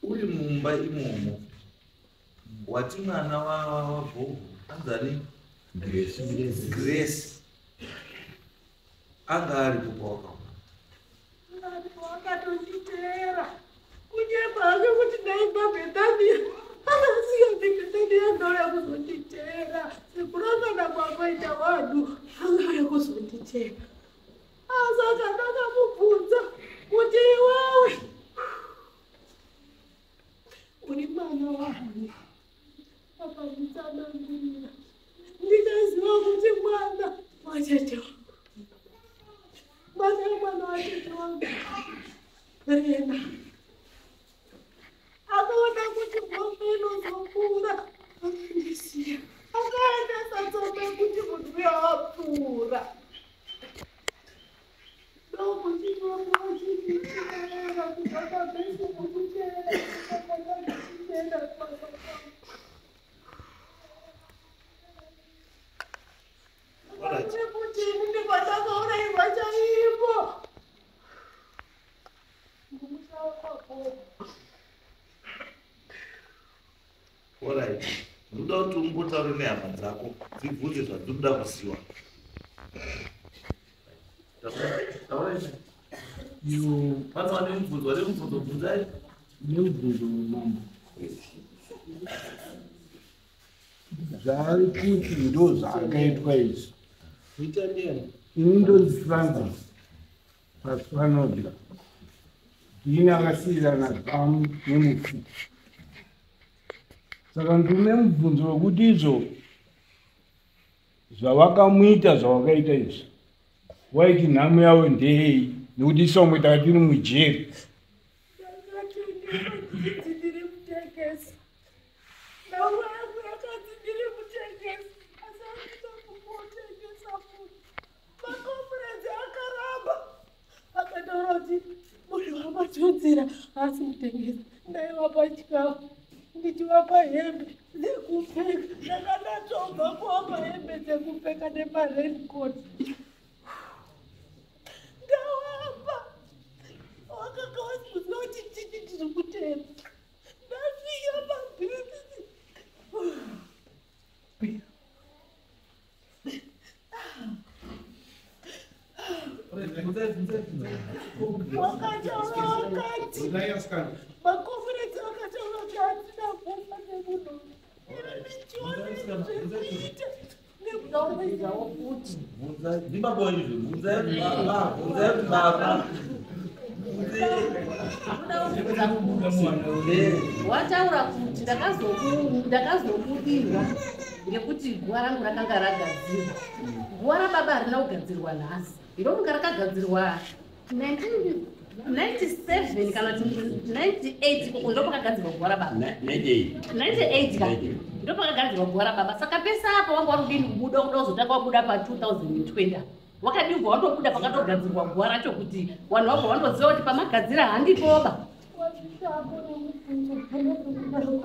uri mumba imomo, wati mwana waBhobho Anzani? Grace. Grace. Anga aripo pawakaona. Wakatonditeera kunyepa hake kuti ndaibva Bhetania, akasiya Bhetania ndouya kuzonditeera sekurangana kwakaita vanhu, angauya kuzonditeera. Saka ndakamubvunza kuti iwewe uri mwana waani, akanditsanangurira ndikaziva kuti mwana watete wangu, mwana wemwana watete wangu Rena. Akaona kuti ngombe inozopfuura akandisiya, akaendesa tsombe kuti munhu uya wapfuura. Ndokuti ngombe wachinditeera kubva pabhesi nekuteera kusaka ndanditeera kubasa kwangu. Kuti inini kwandakaurairwa chaipo mumusha wekwagogo. Alright. Ndoda kuti umbotaure nehama dzako dzibvunze zvadzinoda kuziva. Pane vane mubvunzo, vane mubvunzo bvunzai. Nemubvunzo mambo. Zvaari kuti ndo zvaakaitwa izvi. Zita ndiani? Ini ndonzi Francis Pasipanodya. Ndini akasiyirana zamu nemufi. Saka ndine mubvunzo wekuti izvo zvavakamuita zvavakaita izvi waiti nhamo yavo ndeyei, nekuti isu vamwe taka tiri mujeri. Ndakatengesa ndichiti ndiri mutengesi. Nhamo yangu yakanzi ndiri mutengesi, asi handina kumbotengesa munhu. Makomuredzi akaramba, akataura kuti munhu wamatudzira haasi mutengesi. Ndaivapa chikafu ndichivapa hembe dzekupfeka, ndakanatobva kuvapa hembe dzekupfeka nemarencoat. Ndavapa wakanga wasikuziva kuti chii ndiri kutera. Ndasvika pabhirisi. Wakataura wakati makomuredzi akataura kuti handina mhosva nemunhu, ini ndichiona zvekuita. Ndaudzidzawo kuti Bvunzai. Ndibaba wenyu zve. Bvunzai baba. Bvunzai baba. Unoda kubvunza kuti wataura kuti ndakazobudirwa ngekuti guva rangu rakanga ragadzirwa. Guva rababa harina kugadzirwa nhasi, ndinofunga rakagadzirwa 1997 kana kuti 98 ikoko ndopakagadzirwa guva rababa. 98 ka ndopakagadzirwa guva rababa. Saka pese apa wanga uri kudini kubuda kuda kuzotanga wabuda pa 2020? Wakadii kubva watobuda pakatogadzirwa guva racho kuti vanhu vabva vandoziva kuti pamagadzira handipoba? Wazvishako nemubvunzo panozokudaro.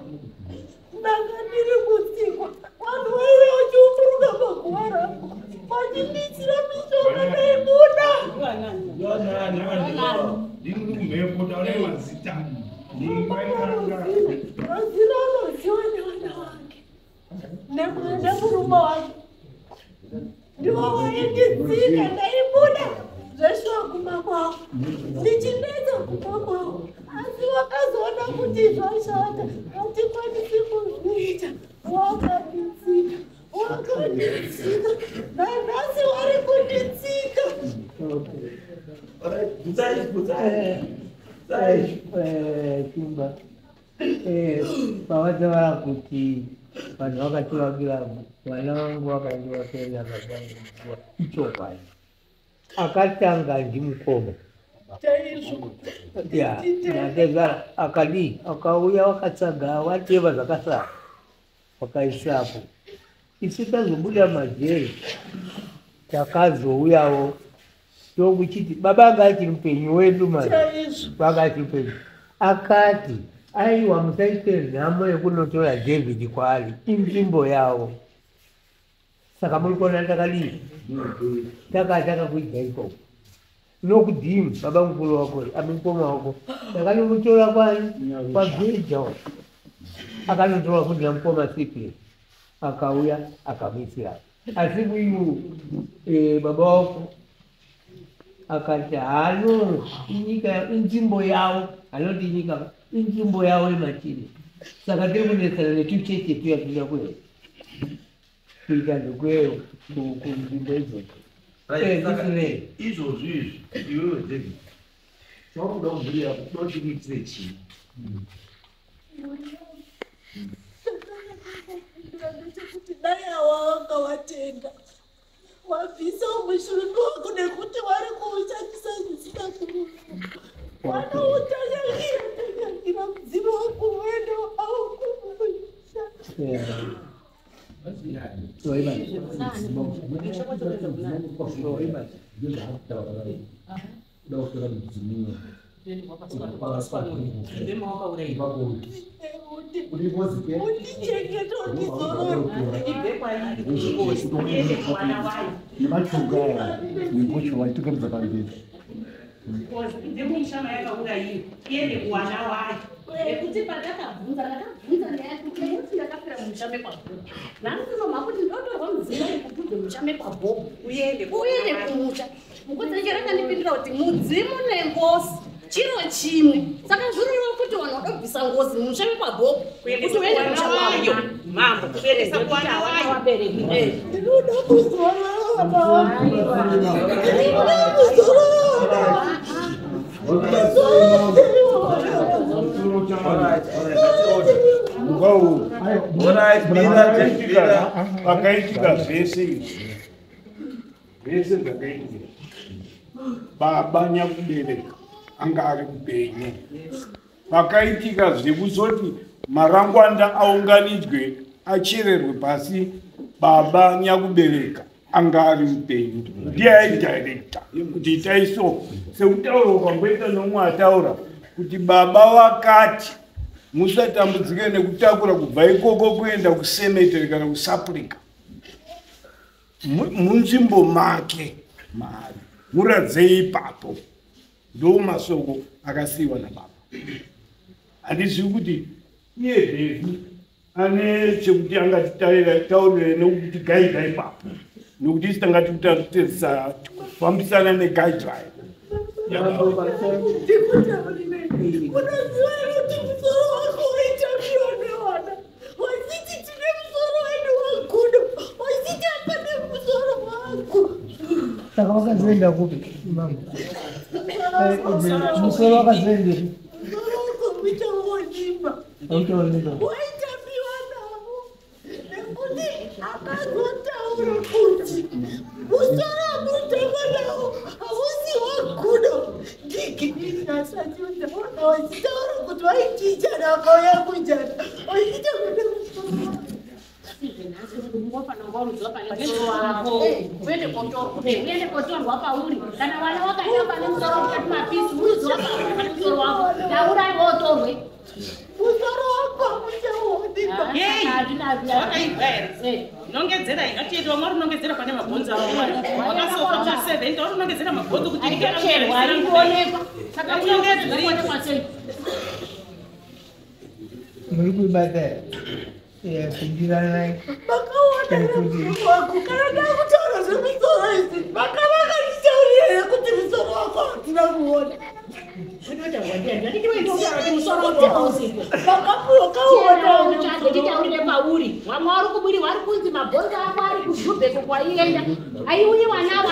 Ndanga ndiri kutsikwa, vanhu vaiuya vachiumburuka paguva rangu vachinditsira mishonga, ndaibuda. Ndiri kumhepo, taurai mazita. Rozina anoziva nevana vake nemurume wake, ndivo vainditsika. Ndaibuda zveshuwa kumba kwavo ndichinetsa kumba kwavo, asi vakazoona kuti zvashata, hatikwanisi kuzviita. Wakanditsika, wakanditsika, nanhasi vari kunditsika. Alright. Bvunzai, bvunzai. Bvunzai. Simba, pavataura kuti vanhu vakatovakira vana vangu vakandivakira babangu ichokwadi. Akatanga ndimukoma. Chaizvo. Ya, natezvara akadii, akauya wakatsaga wateva zvakasara wakaisapo. Isu tazobuda majeri takazouyawo tokuchiti baba anga achiri mupenyu wedu manje. Chaizvo. Vanga achiri mupenyu, akati aiwa, musaite nhamo yekunotora David kwaari, inzvimbo yavo. Saka muri kuona takadii, takataka kuidya ikoko nokudhimu baba mukuru wako amukoma wako takanomutora kwani kwageja akanotora futi namukoma Cyprian. Akauya akamuisira. Asi uyu baba wako akati hano inyika inzvimbo yavo, anoti nyika inzvimbo yavo yemachine. Saka tiri kunetsana netucheche tuya tuda kuenda kuita zvekueyo kunzvimbo idzodzo. Izvozvo izvi iwewe David chawakuda kumhuri yako kuda kuti kuitire chii? Ndechekuti dai awanga watenda wabvisa mushumbi wako nekuti wari kuushandisa zvisina kururama. Wanoutanyangira tanyangira mudzimu wako wendo aukumusha. Nemachuga nembocho waitukamidza pamberi. Nekuti pandakabvunza ndakabvunza nyaya kuti nekuti ndakafira mumusha mekwabhobho nhasi kuti ndotorwa mudzimu wekubvunze musha mekwabhobho uende kumusha. Mukotsanjera rakandipindura kuti mudzimu nengozi chiro chimwe, saka zvinoreva kuti vanhu vakabvisa ngozi mumusha mekwabhobho kuti uende kumusha kwayo. Mambo kuendesa kuwana wayo. Ndinoda kuzorora vana. Ndinoda kuzorora. Pakaitika zvese izvi, zvese zvakaitika, baba nyakubereka anga ari mupenyu. Pakaitika zvekuzoti marangwanda aunganidzwe achererwe pasi, baba nyakubereka anga ari mupenyu. Ndiye aidirector kuti itai so, sekutaura kwamboita nomwe ataura kuti baba vakati musatambudzike nekutakura kubva ikoko kuenda kusemeteri kana kusaprika munzvimbo make maari muradzei ipapo. Ndo masoko akasiyiwa nababa. Handizivi kuti iye Devi ane chekuti angatitaurire nekuti gaidha ipapo, nekuti isi tanga tikutesa kufambisana neguideline. Unoziva here kuti musoro wako waitambiwa nevana wachiti tine musoro wedu wagudo, wachiti hapane musoro wangu. Saka wakazoenda kupi mama? Musoro wakazoendepi? Musoro wako uchaonimba. Uchaonimba. Waitambiwa navo nekuti akazotaura kuti musoro wamurikutamba nawo hausi wagudo. Ndikisasachitaura wachitaura kuti waichinjana akauya kunjana wachiita kuda musoro. Uende kotorwa pauri kana vana wakatamba nemusoro mukati mapisi uruziwa pauri pane musoro wako taurai wotorwe musoro wako muchaonimba. Wakaibva here? Nongedzera atiende vamwe vari kunongedzera pane mabhonzo avo wakasofa pa7 vari kunongedzera mabhonzo kuti arikucherwa arikuonekwa saka unongedzwa sei? Muri kuibata here? Pindiranai. Makaona musoro wako kana ndakutaura zvemusoro izvi makavakanditaurira here kuti musoro wako hatina kuona? Titaurire pauri vamwe vari kuburi vari kunzi mabhonzo ako ari kuzhubheko kwaienda aiuyiwa nawo.